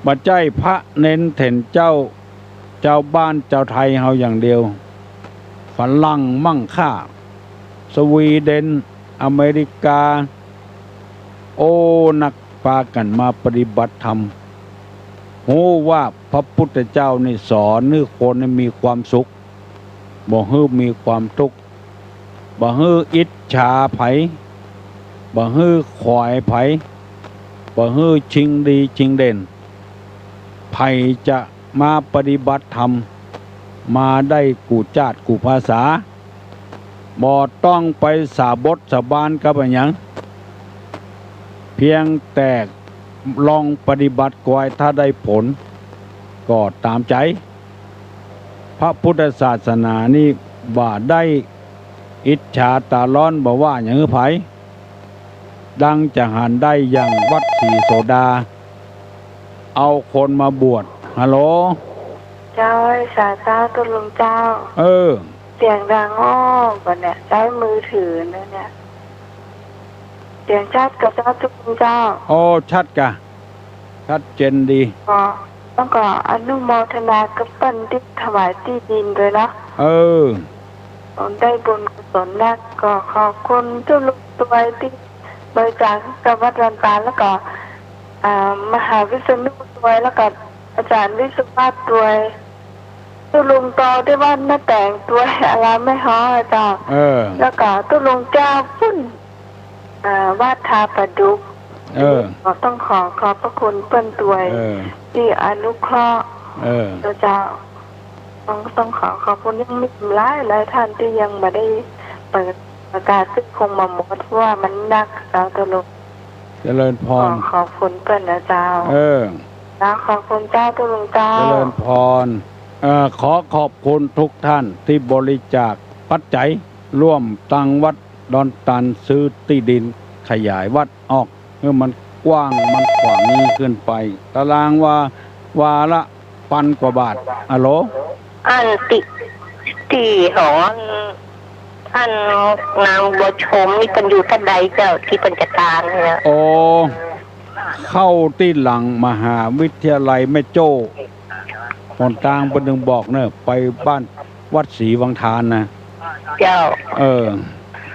บ่ใจ้พระเณรเถรเจ้า จาวบ้านจาวไทยเฮาอย่างเดียว ฝรั่งมั่งค่า สวีเดน อเมริกา โอ้ นักปากั๋นมาปฏิบัติธรรม ฮู้ว่าพระพุทธเจ้านี่สอนหื้อคนนี่มีความสุข บ่หื้อมีความตุ๊กข์ บ่หื้ออิจฉาใผ บ่หื้อขวายใผ บ่หื้อชิงดีชิงเด่น ใผจะมาปฏิบัติธรรม มาได้กู้จ๊าดกู้ภาษา บ่ต้องไปสาบงสาบานกับอะหยัง เพียงแต่ลองปฏิบัติกอย ถ้าได้ผลก็ต๋ามใจ๋ พระพุทธศาสนานี่บ่ได้อิจฉาต๋าฮ้อน บ่ว่าหยังหื้อใผ ดังจะหันได้อย่างวัดศรีโสดา เอาคนมาบวช ฮัลโหล เจ้า สาเจ้า ตุ๊ลุงเจ้า เออ เสียงดังอ้อ บ่าเนี่ย ใจ๊มือถือนะเนี่ย เสียงชัดก่อเจ้า ตุ๊ลุงเจ้า โอ้ ชัดก่ะ ชัดเจนดี ก็ แล้วก็อนุโมทนากับเปิ้นตี้ถวายตี้ดินตวยเนาะ เออ ผมได้บุญกุศลนัก ก็ขอบคุณตุ๊ลุงตวยตี้บริจาคกับวัดดอนตาล แล้วก็ อ่า มหาวิษณุตวย แล้วก็อาจ๋ารย์วิศวะตวย ตุ๊ลุงโตตี้วัดน้าแต๋งตวย อารามแม่ฮ้อ เจ้า เออ แล้วก็ตุ๊ลุงแก้วปุ้น อ่า วัดท่าปาดุก เออ ก็ต้องขอขอบพระคุณเปิ้นตวย เออ ตี้อนุเคราะห์ เออ เจ้า ต้อง ต้องขอขอบคุณ ยังมีหลายหลายท่านตี้ยังบ่ได้เปิดประกาศ ซึ่งคงบ่หมด เพราะว่ามันนัก เจ้า ตุ๊ลุง เจริญพร ขอขอบคุณเปิ้นนะเจ้า เออ แล้วขอบคุณเจ้า ตุ๊ลุงเจ้า เจริญพร เอ่อ ขอขอบคุณทุกท่านตี้บริจาคปัจจัย ร่วมตังวัดดอนตาล ซื้อตี้ดินขยายวัดออก หื้อมันกว้างมันขวางขึ้นไป ตารางวา วาละปันกว่าบาท อะโหล อันตี้ ตี้ของอัน อันนางบัวชมนี่เปิ้นอยู่ตังใดเจ้า ตี้เปิ้นจะตางเนี่ย โอ้ เข้าตี้หลังมหาวิทยาลัยแม่โจ้ หนตางเปิ้นตึงบอกเน่อ ไปบ้านวัดศรีวังทานนะ เจ้า เออ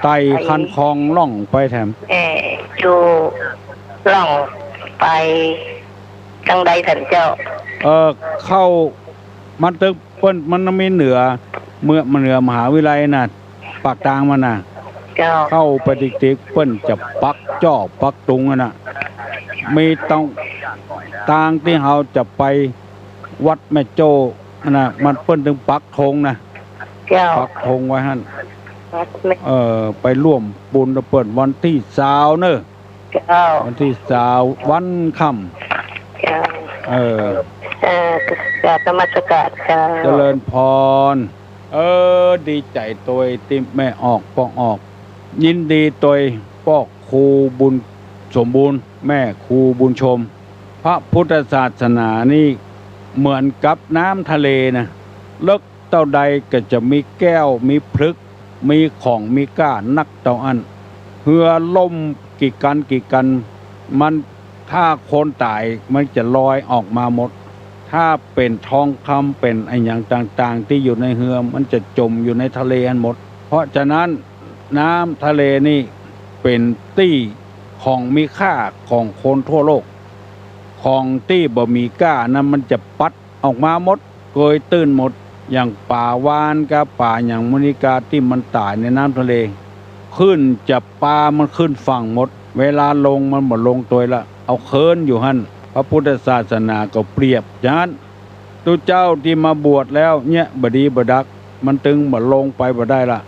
ไต่คันคลองล่องไปแถม เออ อยู่ล่องไปตังใดตังเจ้า เออ เข้า มันตึง เปิ้น มันมีเหนือ เมือง เหนือมหาวิทยาลัยน่ะ ปากตางมันน่ะ เจ้า เข้าไปติ๊กๆ เปิ้นจะปักจ้อปักตุงอันน่ะ มีตรง ตางตี้เฮาจะไปวัดแม่โจ้อันน่ะ มันเปิ้นตึงปักธงนะ เจ้า ปักธงไว้หั้น วัดแม่ เออ ไปร่วมบุญกับเปิ้นวันตี้ซาวเน่อ เจ้า วันตี้ซาววันค่ำ เจ้า เออ เออ กราบนมัสการเจ้า เจริญพร เออ ดีใจ๋ตวยตี้แม่ออกป้องออก ยินดีตวยป้อครูบุญสมบูรณ์ แม่ครูบุญชม พระพุทธศาสนานี่เหมือนกับน้ำทะเลนะ เลิกเต้าใดก็จะมีแก้ว มีผลึก มีของมีก้านักเต้าอั้น เฮือล่มกี่กั๋นกี่กั๋น มัน ถ้าคนต๋ายมันจะลอยออกมาหมด ถ้าเป๋นทองคำเป๋นอะหยังต่างๆ ตี้อยู่ในเฮือมันจะจ๋มอยู่ในทะเลอั้นหมด เพราะฉะนั้นน้ำทะเลนี่เป๋นตี้ของมีค่าของคนทั่วโลก ของตี้บ่มีก้านั้นมันจะปัด ออกมาหมด เกยตื้นหมด อย่างป๋าวาฬกับป๋าหยังหมู่นี้กาตี้มันต๋ายในน้ำทะเล ขึ้นจะปามันขึ้นฝั่งหมด เวลาลงมันบ่ลงตวยละ เอาเคินอยู่หั้น พระพุทธศาสนาก็เปรียบอย่างนั้น ตุ๊เจ้าตี้มาบวชแล้วเนี่ยบ่ดีบ่ดัก มันตึงบ่ลงไปบ่ได้ละ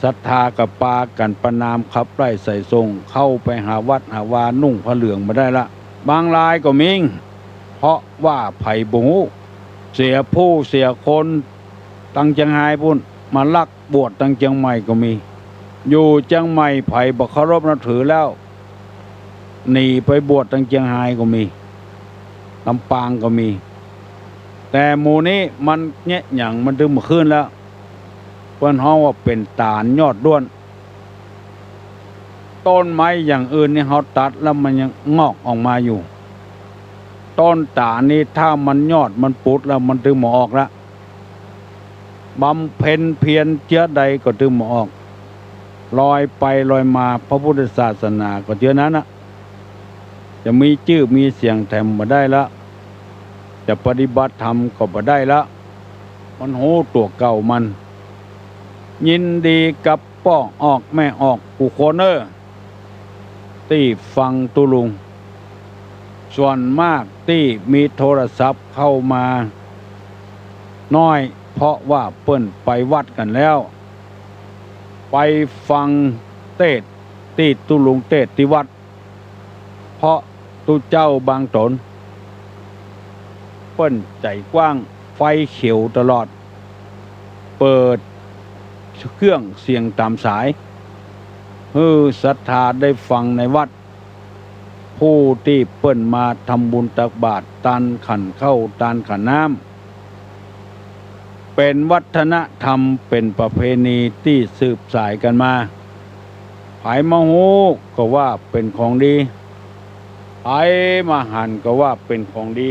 ศรัทธาก็ปากั๋นประณามขับไล่ไถ่ส่ง เข้าไปหาวัดหาวา นุ่งผ้าเหลืองบ่ได้ละ บางรายก็มี เพราะว่าใผบ่ฮู้ เสียผู้เสียคน ตังเจียงฮายปู้น มาลักบวชตังเจียงใหม่ก็มี อยู่เจียงใหม่ใผบ่เคารพนับถือแล้ว หนีไปบวชตังเจียงฮายก็มี ลำปางก็มี แต่หมู่นี้มันเยียะหยังมันตึงบ่ขึ้นแล้ว เปิ้นฮ้องว่าเป๋นต๋าลยอดด้วน ต้นไม้อย่างอื่นนี่เฮาตัดแล้วมันยังงอกออกมาอยู่ ต้นต๋าลนี่ถ้ามันยอดมันปุดแล้วมันตึงบ่ออกละ บำเพ็ญเพียรเจื้อใดก็ตึงบ่ออก ลอยไปลอยมา พระพุทธศาสนาก็เจื้อนั้นน่ะ จะมีจื้อมีเสียงแถมบ่ได้ละ จะปฏิบัติธรรมก็บ่ได้ละ มันฮู้ตั๋วเก่ามัน ยินดีกับป้อออกแม่ออกกู้คนเน่อ ตี้ฟังตุ๊ลุง ส่วนมากตี้มีโทรศัพท์เข้ามาน้อย เพราะว่าเปิ้นไปวัดกั๋นแล้ว ไปฟังเตสน์ตี้ตุ๊ลุงเตสน์ตี้วัด เพราะตุ๊เจ้าบางต๋น เปิ้นใจ๋กว้าง ไฟเขียวตลอด เปิดเครื่องเสียงต๋ามสาย หื้อศรัทธาได้ฟังในวัด ผู้ตี้เปิ้นมาทำบุญตักบาตร ตานขันข้าว ตานขันน้ำ เป๋นวัฒนธรรม เป๋นประเพณีตี้สืบสายกั๋นมา ใผมาฮู้ก็ว่าเป๋นของดี ใผมาหันก็ว่าเป๋นของดี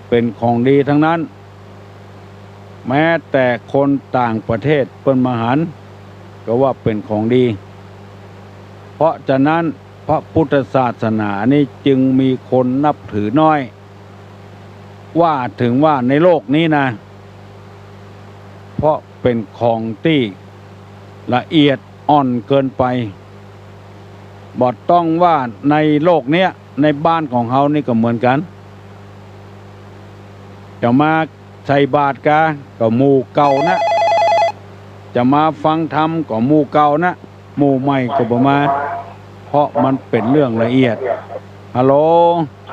เป๋นของดีทั้งนั้น แม้แต่คนต่างประเทศเปิ้นมาหัน ก็ว่าเป๋นของดี เพราะฉะนั้นพระพุทธศาสนานี้จึงมีคนนับถือน้อย ว่าเถิงว่าในโลกนี้นะ เพราะเป๋นของตี้ละเอียดอ่อนเกินไป บ่ต้องว่าในโลกเนี้ย ในบ้านของเฮานี่ก็เหมือนกั๋น จะมาใส่บาตรกา ก็หมู่เก่านะ จะมาฟังธรรมก็หมู่เก่านะ หมู่ใหม่ก็บ่มา เพราะมันเป๋นเรื่องละเอียด ฮัลโหล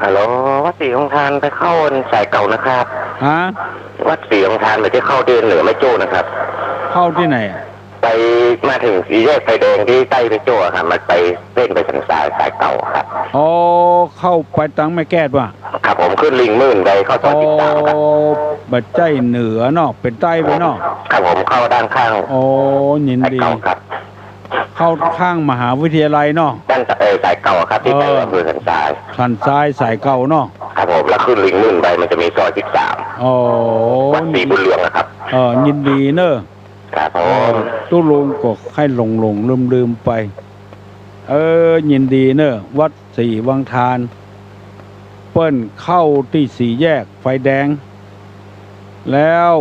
ฮัลโหล วัดศรีวังทานไปเข้าสายเก่านะครับ ฮะ วัดศรีวังทานไปตี้เข้าตี้เหนือแม่โจ้นะครับ เข้าตี้ไหนอะ ไปมาเถิงสี่แยกไฟแดงตี้ใต้แม่โจ้อะครับ มันไปเส้นไปสันทรายสายเก่าครับ อ๋อ เข้าไปตังแม่แก้วว่ะ ครับผม ขึ้นลิงหมื่นไปเข้าซอยสิบสามครับ อ๋อ บ่ใจ้เหนือเนาะ เป๋นใต้ไปเนาะ ครับผม เข้าด้านข้าง อ๋อ ยินดี สายเก่าครับ เข้าข้างมหาวิทยาลัยเนาะ ด้าน เอ่อ สายเก่าครับ ตี้ไป เออ อำเภอสันทราย สันทรายสายเก่าเนาะ ครับผม แล้วขึ้นลิงหมื่นไปมันจะมีซอยสิบสาม อ๋อ วัดศรีบุญเรืองอะครับ เออ ยินดีเน่อ ครับผม เออ ตุ๊ลุงก็ใค่หลงๆ ลืมๆ ไป เออ ยินดีเน่อ วัดศรีวังทาน เปิ้นเข้าตี้สี่แยกไฟแดง แล้ว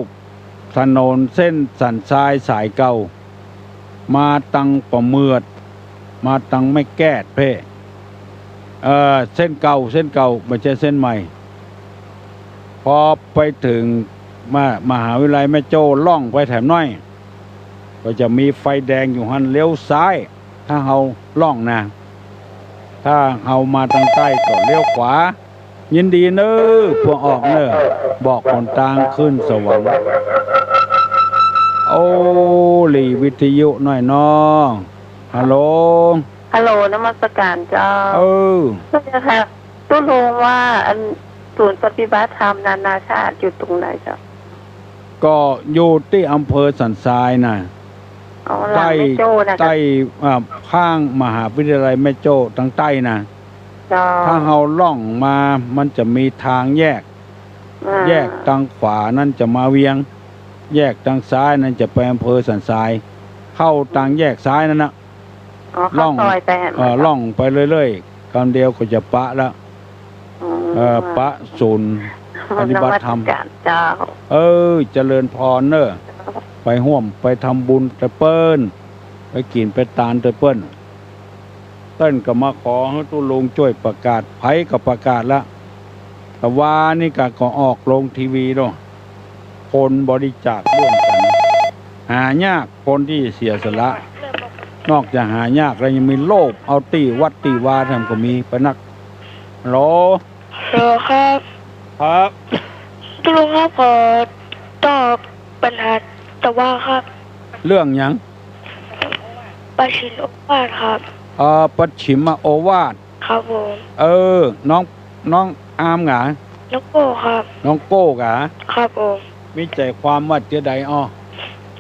ถนนเส้นสันทรายสายเก่า มาตังป่าเมือด มาตังแม่แก้วเพ่ เอ่อ เส้นเก่า เส้นเก่า บ่ใจ้เส้นใหม่ พอไปเถิง ม- มหาวิทยาลัยแม่โจ้ ล่องไปแถมน้อย ก็จะมีไฟแดงอยู่หั้น เลี้ยวซ้าย ถ้าเฮาล่องนะ ถ้าเฮามาตังใต้ก็เลี้ยวขวา ยินดีเน่อ พวกออกเน่อ บอกหนตางขึ้นสวรรค์ โอ้ หลีวิทยุหน่อยน้อง ฮัลโหล ฮัลโหล นมัสการเจ้า เออ เจ้าค่ะ ตุ๊ลุงว่าอันศูนย์ปฏิบัติธรรมนานาชาติอยู่ตรงไหนเจ้า ก็อยู่ตี้อำเภอสันทรายน่ะ อ๋อ หลังแม่โจ้น่ะ ใต้ ใต้ อ่า ข้างมหาวิทยาลัยแม่โจ้ตังใต้น่ะ เจ้า ถ้าเฮาล่องมา มันจะมีตางแยก อ่า แยกตังขวานั้นจะมาเวียง แยกตังซ้ายนั้นจะไปอำเภอสันทราย เข้าตังแยกซ้ายนั้นน่ะ อ๋อ เข้า ล่อง ซอยไปหั่น เอ่อ เจ้า ล่องไปเรื่อยๆ กำเดียวก็จะปะละ อ๋อ เอ่อ ปะศูนย์ปฏิบัติธรรม นมัสการเจ้า เออ เจริญพรเน่อ ไปฮ่วมไปทำบุญตวยเปิ้น ไปกิ๋นไปตานตวยเปิ้น เปิ้นก็มาขอหื้อตุ๊ลุงจ้วยประกาศ ใผก็ประกาศละ ตะวานี้ก็ ก็ออกลงทีวีโลด คนบริจาคร่วมกั๋น หายากคนตี้เสียสละ นอกจากหายากแล้วยังมีโลภเอาตี้วัดตี้วาแถมก็มีไปนัก ฮัลโหล ฮัลโหลครับ ครับ ตุ๊ลุงครับ ขอตอบปัญหาตะวาครับ เรื่องหยัง ปัจฉิมโอวาทครับ เอ่อ ปัจฉิมโอวาท ครับผม เออ น้อง น้องอามหงา น้องโก้ครับ น้องโก้หงา ครับผม มีใจ๋ความว่าจะใดอ้อ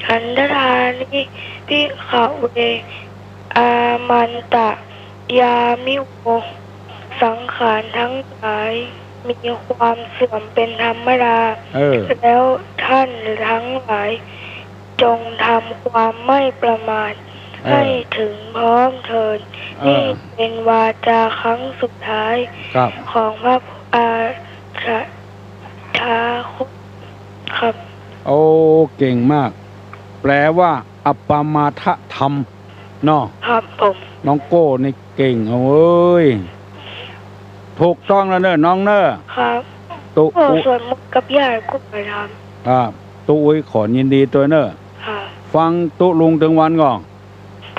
ขันธทานิ ภิกขะเว อามันตะ ยามิโว สังขารทั้งหลายมีความเสื่อมเป็นธรรมดา เออ แล้วท่านทั้งหลาย จงทำความไม่ประมาท เออ ให้ถึงพร้อมเถิด เออ นี่เป็นวาจาครั้งสุดท้าย ครับ ของพระอาชาคตครับ โอ้ เก่งมาก แปลว่า อัปปมาทธรรม เนาะ ครับผม น้องโก้นี่เก่งเอาเว้ย ถูกต้องแล้วเน่อน้องเน่อ ครับ ตุ๊ โอ้ อุ สวดมนต์กับย่าก็ไปทำ ครับ ตุ๊อุ๊ยขอยินดีตวยเน่อ ครับ ฟังตุ๊ลุงตึงวันก่อน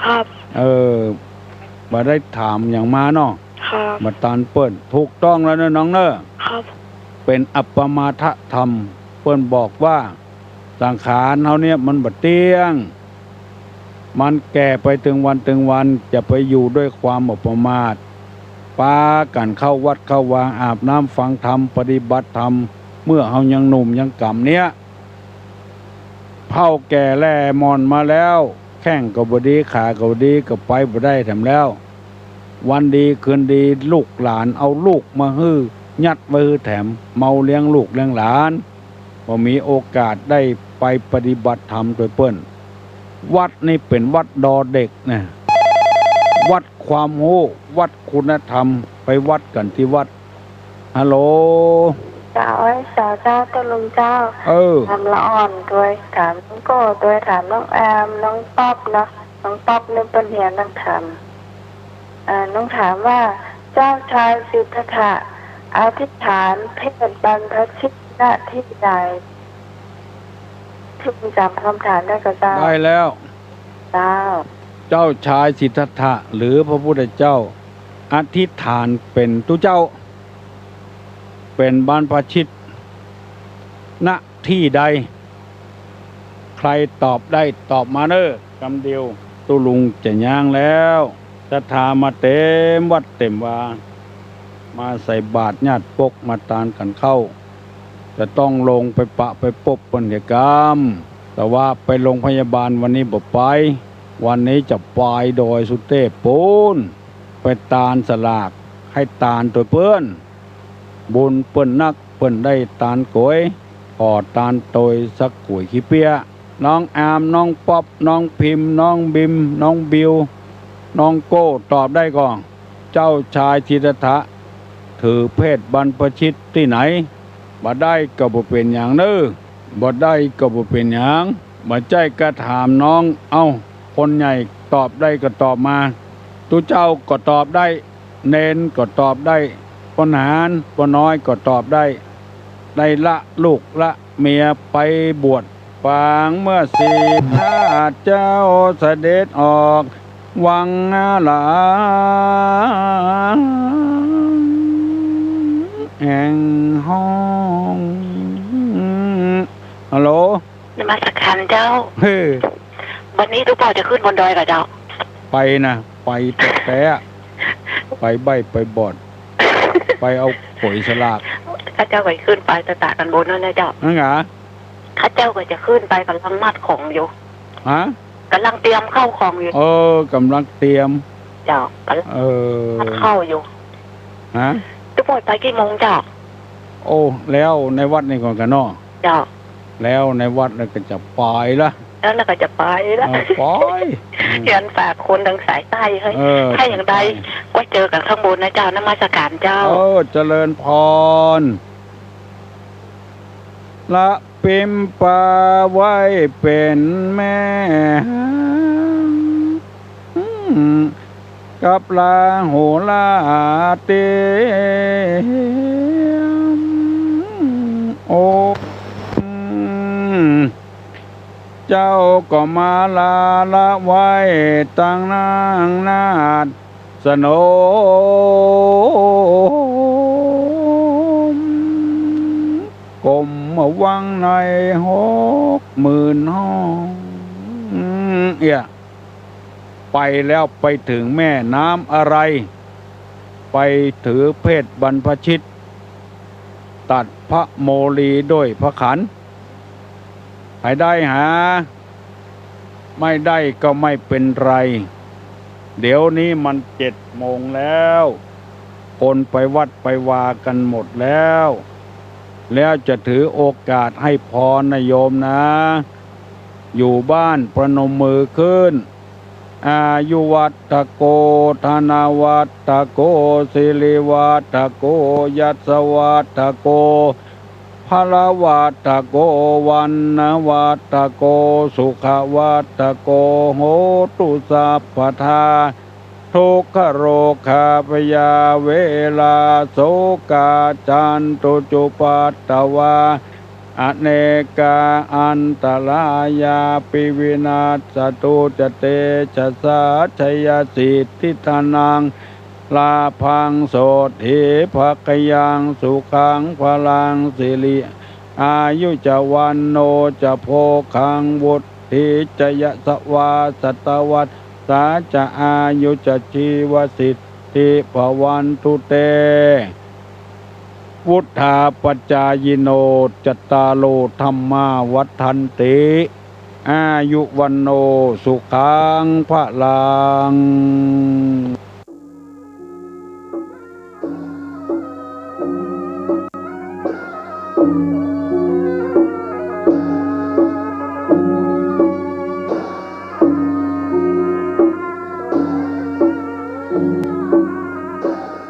ครับ เออ บ่ได้ถามหยังมาเนาะ ครับ บ่ตานเปิ้น ถูกต้องแล้วเน่อน้องเน่อ ครับ เป๋นอัปปมาทธรรม เปิ้นบอกว่า สังขารเฮาเนี่ยมันบ่เตี้ยง มันแก่ไปตึงวันตึงวัน จะไปอยู่ด้วยความบ่ประมาท ปากั๋นเข้าวัดเข้าวา อาบน้ำฟังธรรม ปฏิบัติธรรม เมื่อเฮายังหนุ่มยังก๋ำเนี่ย เฒ่าแก่แล่หม่อนมาแล้ว แข้งก็บ่ดี ขาก็บ่ดี ก็ไปบ่ได้แถมแล้ว วันดีคืนดี ลูกหลานเอาลูกมาหื้อ ยัดไว้หื้อแถม เมาเลี้ยงลูกเลี้ยงหลาน บ่มีโอกาสได้ไปปฏิบัติธรรมตวยเปิ้น วัดนี่เป๋นวัดดอเด็กนะ วัดความฮู้ วัดคุณธรรม ไปวัดกั๋นตี้วัด ฮัลโหล เจ้า เอ้ย เจ้า เจ้า ตุ๊ลุงเจ้า เออ ถามละอ่อนตวย ถามน้องโก้ตวย ถามน้องแอม น้องป๊อปเนาะ น้องป๊อปนี่เปิ้นเฮียนนักธรรม อ่า น้องถามว่า เจ้าชายสิทธัตถะอธิษฐานเพศบรรพชิต ณ ที่ใด ตุ๊ลุงจ๋ำกำถามได้ก่อเจ้า ได้แล้ว เจ้า เจ้าชายสิทธัตถะหรือพระพุทธเจ้า อธิษฐานเป๋นตุ๊เจ้า เป๋นบรรพชิต ณ ที่ใด ใครตอบได้ตอบมาเน่อ กำเดียว ตุ๊ลุงจะย้างแล้ว ศรัทธามาเต๋มวัดเต๋มวา มาใส่บาตรญาติปกมาตานกั๋นเข้า จะต้องลงไปปะไปปบเปิ้นเหียกำ แต่ว่าไปโรงพยาบาลวันนี้บ่ไป วันนี้จะไปดอยสุเตพปู๊น ไปตานสลาก ให้ตานตวยเปิ้น บุญเปิ้นนัก เปิ้นได้ตานก๋วย ขอตานตวยสักก๋วยขี้เปี้ย น้องแอม น้องป๊อป น้องพิม น้องบิม น้องบิว น้องโก้ ตอบได้ก่อ เจ้าชายสิทธัตถะ ถือเพศบรรพชิตตี้ไหน บ่ได้ก็บ่เป๋นหยังเน่อ บ่ได้ก็บ่เป๋นหยัง บ่ใจ้กาถามน้อง เอ้า คนใหญ่ตอบได้ก็ตอบมา ตุ๊เจ้าก็ตอบได้ เณรก็ตอบได้ ป้อหนานป้อน้อยก็ตอบได้ ได้ละลูกละเมียไปบวช ปางเมื่อสิบห้าเจ้าเสด็จออกวังหลางแห่งห้อง ฮัลโหล นมัสการเจ้า เฮ้อ วันนี้ตุ๊ป้อจะขึ้นบนดอยก่อเจ้า ไปนะ ไปแต๊ๆ ไปใบ้ไปบอด ไปเอาก๋วยสลาก ข้าเจ้าก็ขึ้นไปตะตะตันบนนั่นนะเจ้า นั่นหงา ข้าเจ้าก็จะขึ้นไป ก่ำลังมัดของอยู่ ฮะ ก่ำลังเตรียมเข้าของอยู่ เออ ก่ำลังเตรียม เจ้า ก่ำลัง เออ มัดเข้าอยู่ ฮะ ตุ๊ป้อไปกี่โมงเจ้า โอ้ แล้วในวัดนี่ก่อนกาเนาะ เจ้า แล้วในวัดแล้วก็จะไปละ แล้วก็จะไปละ เออ ไป เฮียนฝากคนตังสายใต้เฮ้ย เออ ถ้าอย่างใด ไป ก็เจอกั๋นข้างบนนะเจ้า นมัสการเจ้า เออ เจริญพร ละปิมปาไว้เป๋นแม่ กับลาโหราเตรียม โอ้ เจ้าก็มาลาละไว้ตังนางนาฏสนม กรมวังในหกหมื่นห้อง เอี่ย ไปแล้วไปถึงแม่น้ำอะไร ไปถือเพศบรรพชิต ตัดพระโมลีด้วยพระขัน ใผได้หา ไม่ได้ก็ไม่เป็นไร เดี๋ยวนี้มันเจ็ดโมงแล้ว คนไปวัดไปวากันหมดแล้ว แล้วจะถือโอกาสให้พรนะโยมนะ อยู่บ้านประนมมือขึ้น อายุวัตถโก ธนวัตถโก สิริวัตถโก ยศวัตถโก พลวัตถโก วรรณวัตถโก สุขวัตถโก โหตุสัพพทา ทุกขโรคาพยาเวราโศกาจันตุจุปัตตวา อเนกาอันตรายาปิวินัสสตุจเตจสา ชัยสิทธิธนัง ลาภังโสตถีภคยัง สุขังพลังสิริ อายุจวันโนจะโภคัง วุฒ ถี จะยศวา สัตวัสสา จะอายุจะชีวสิทธิภวันตุเต วุฒาปจายิโน จัตตาโรธัมมาวัฑฒันติ อายุวันโน สุขังพลัง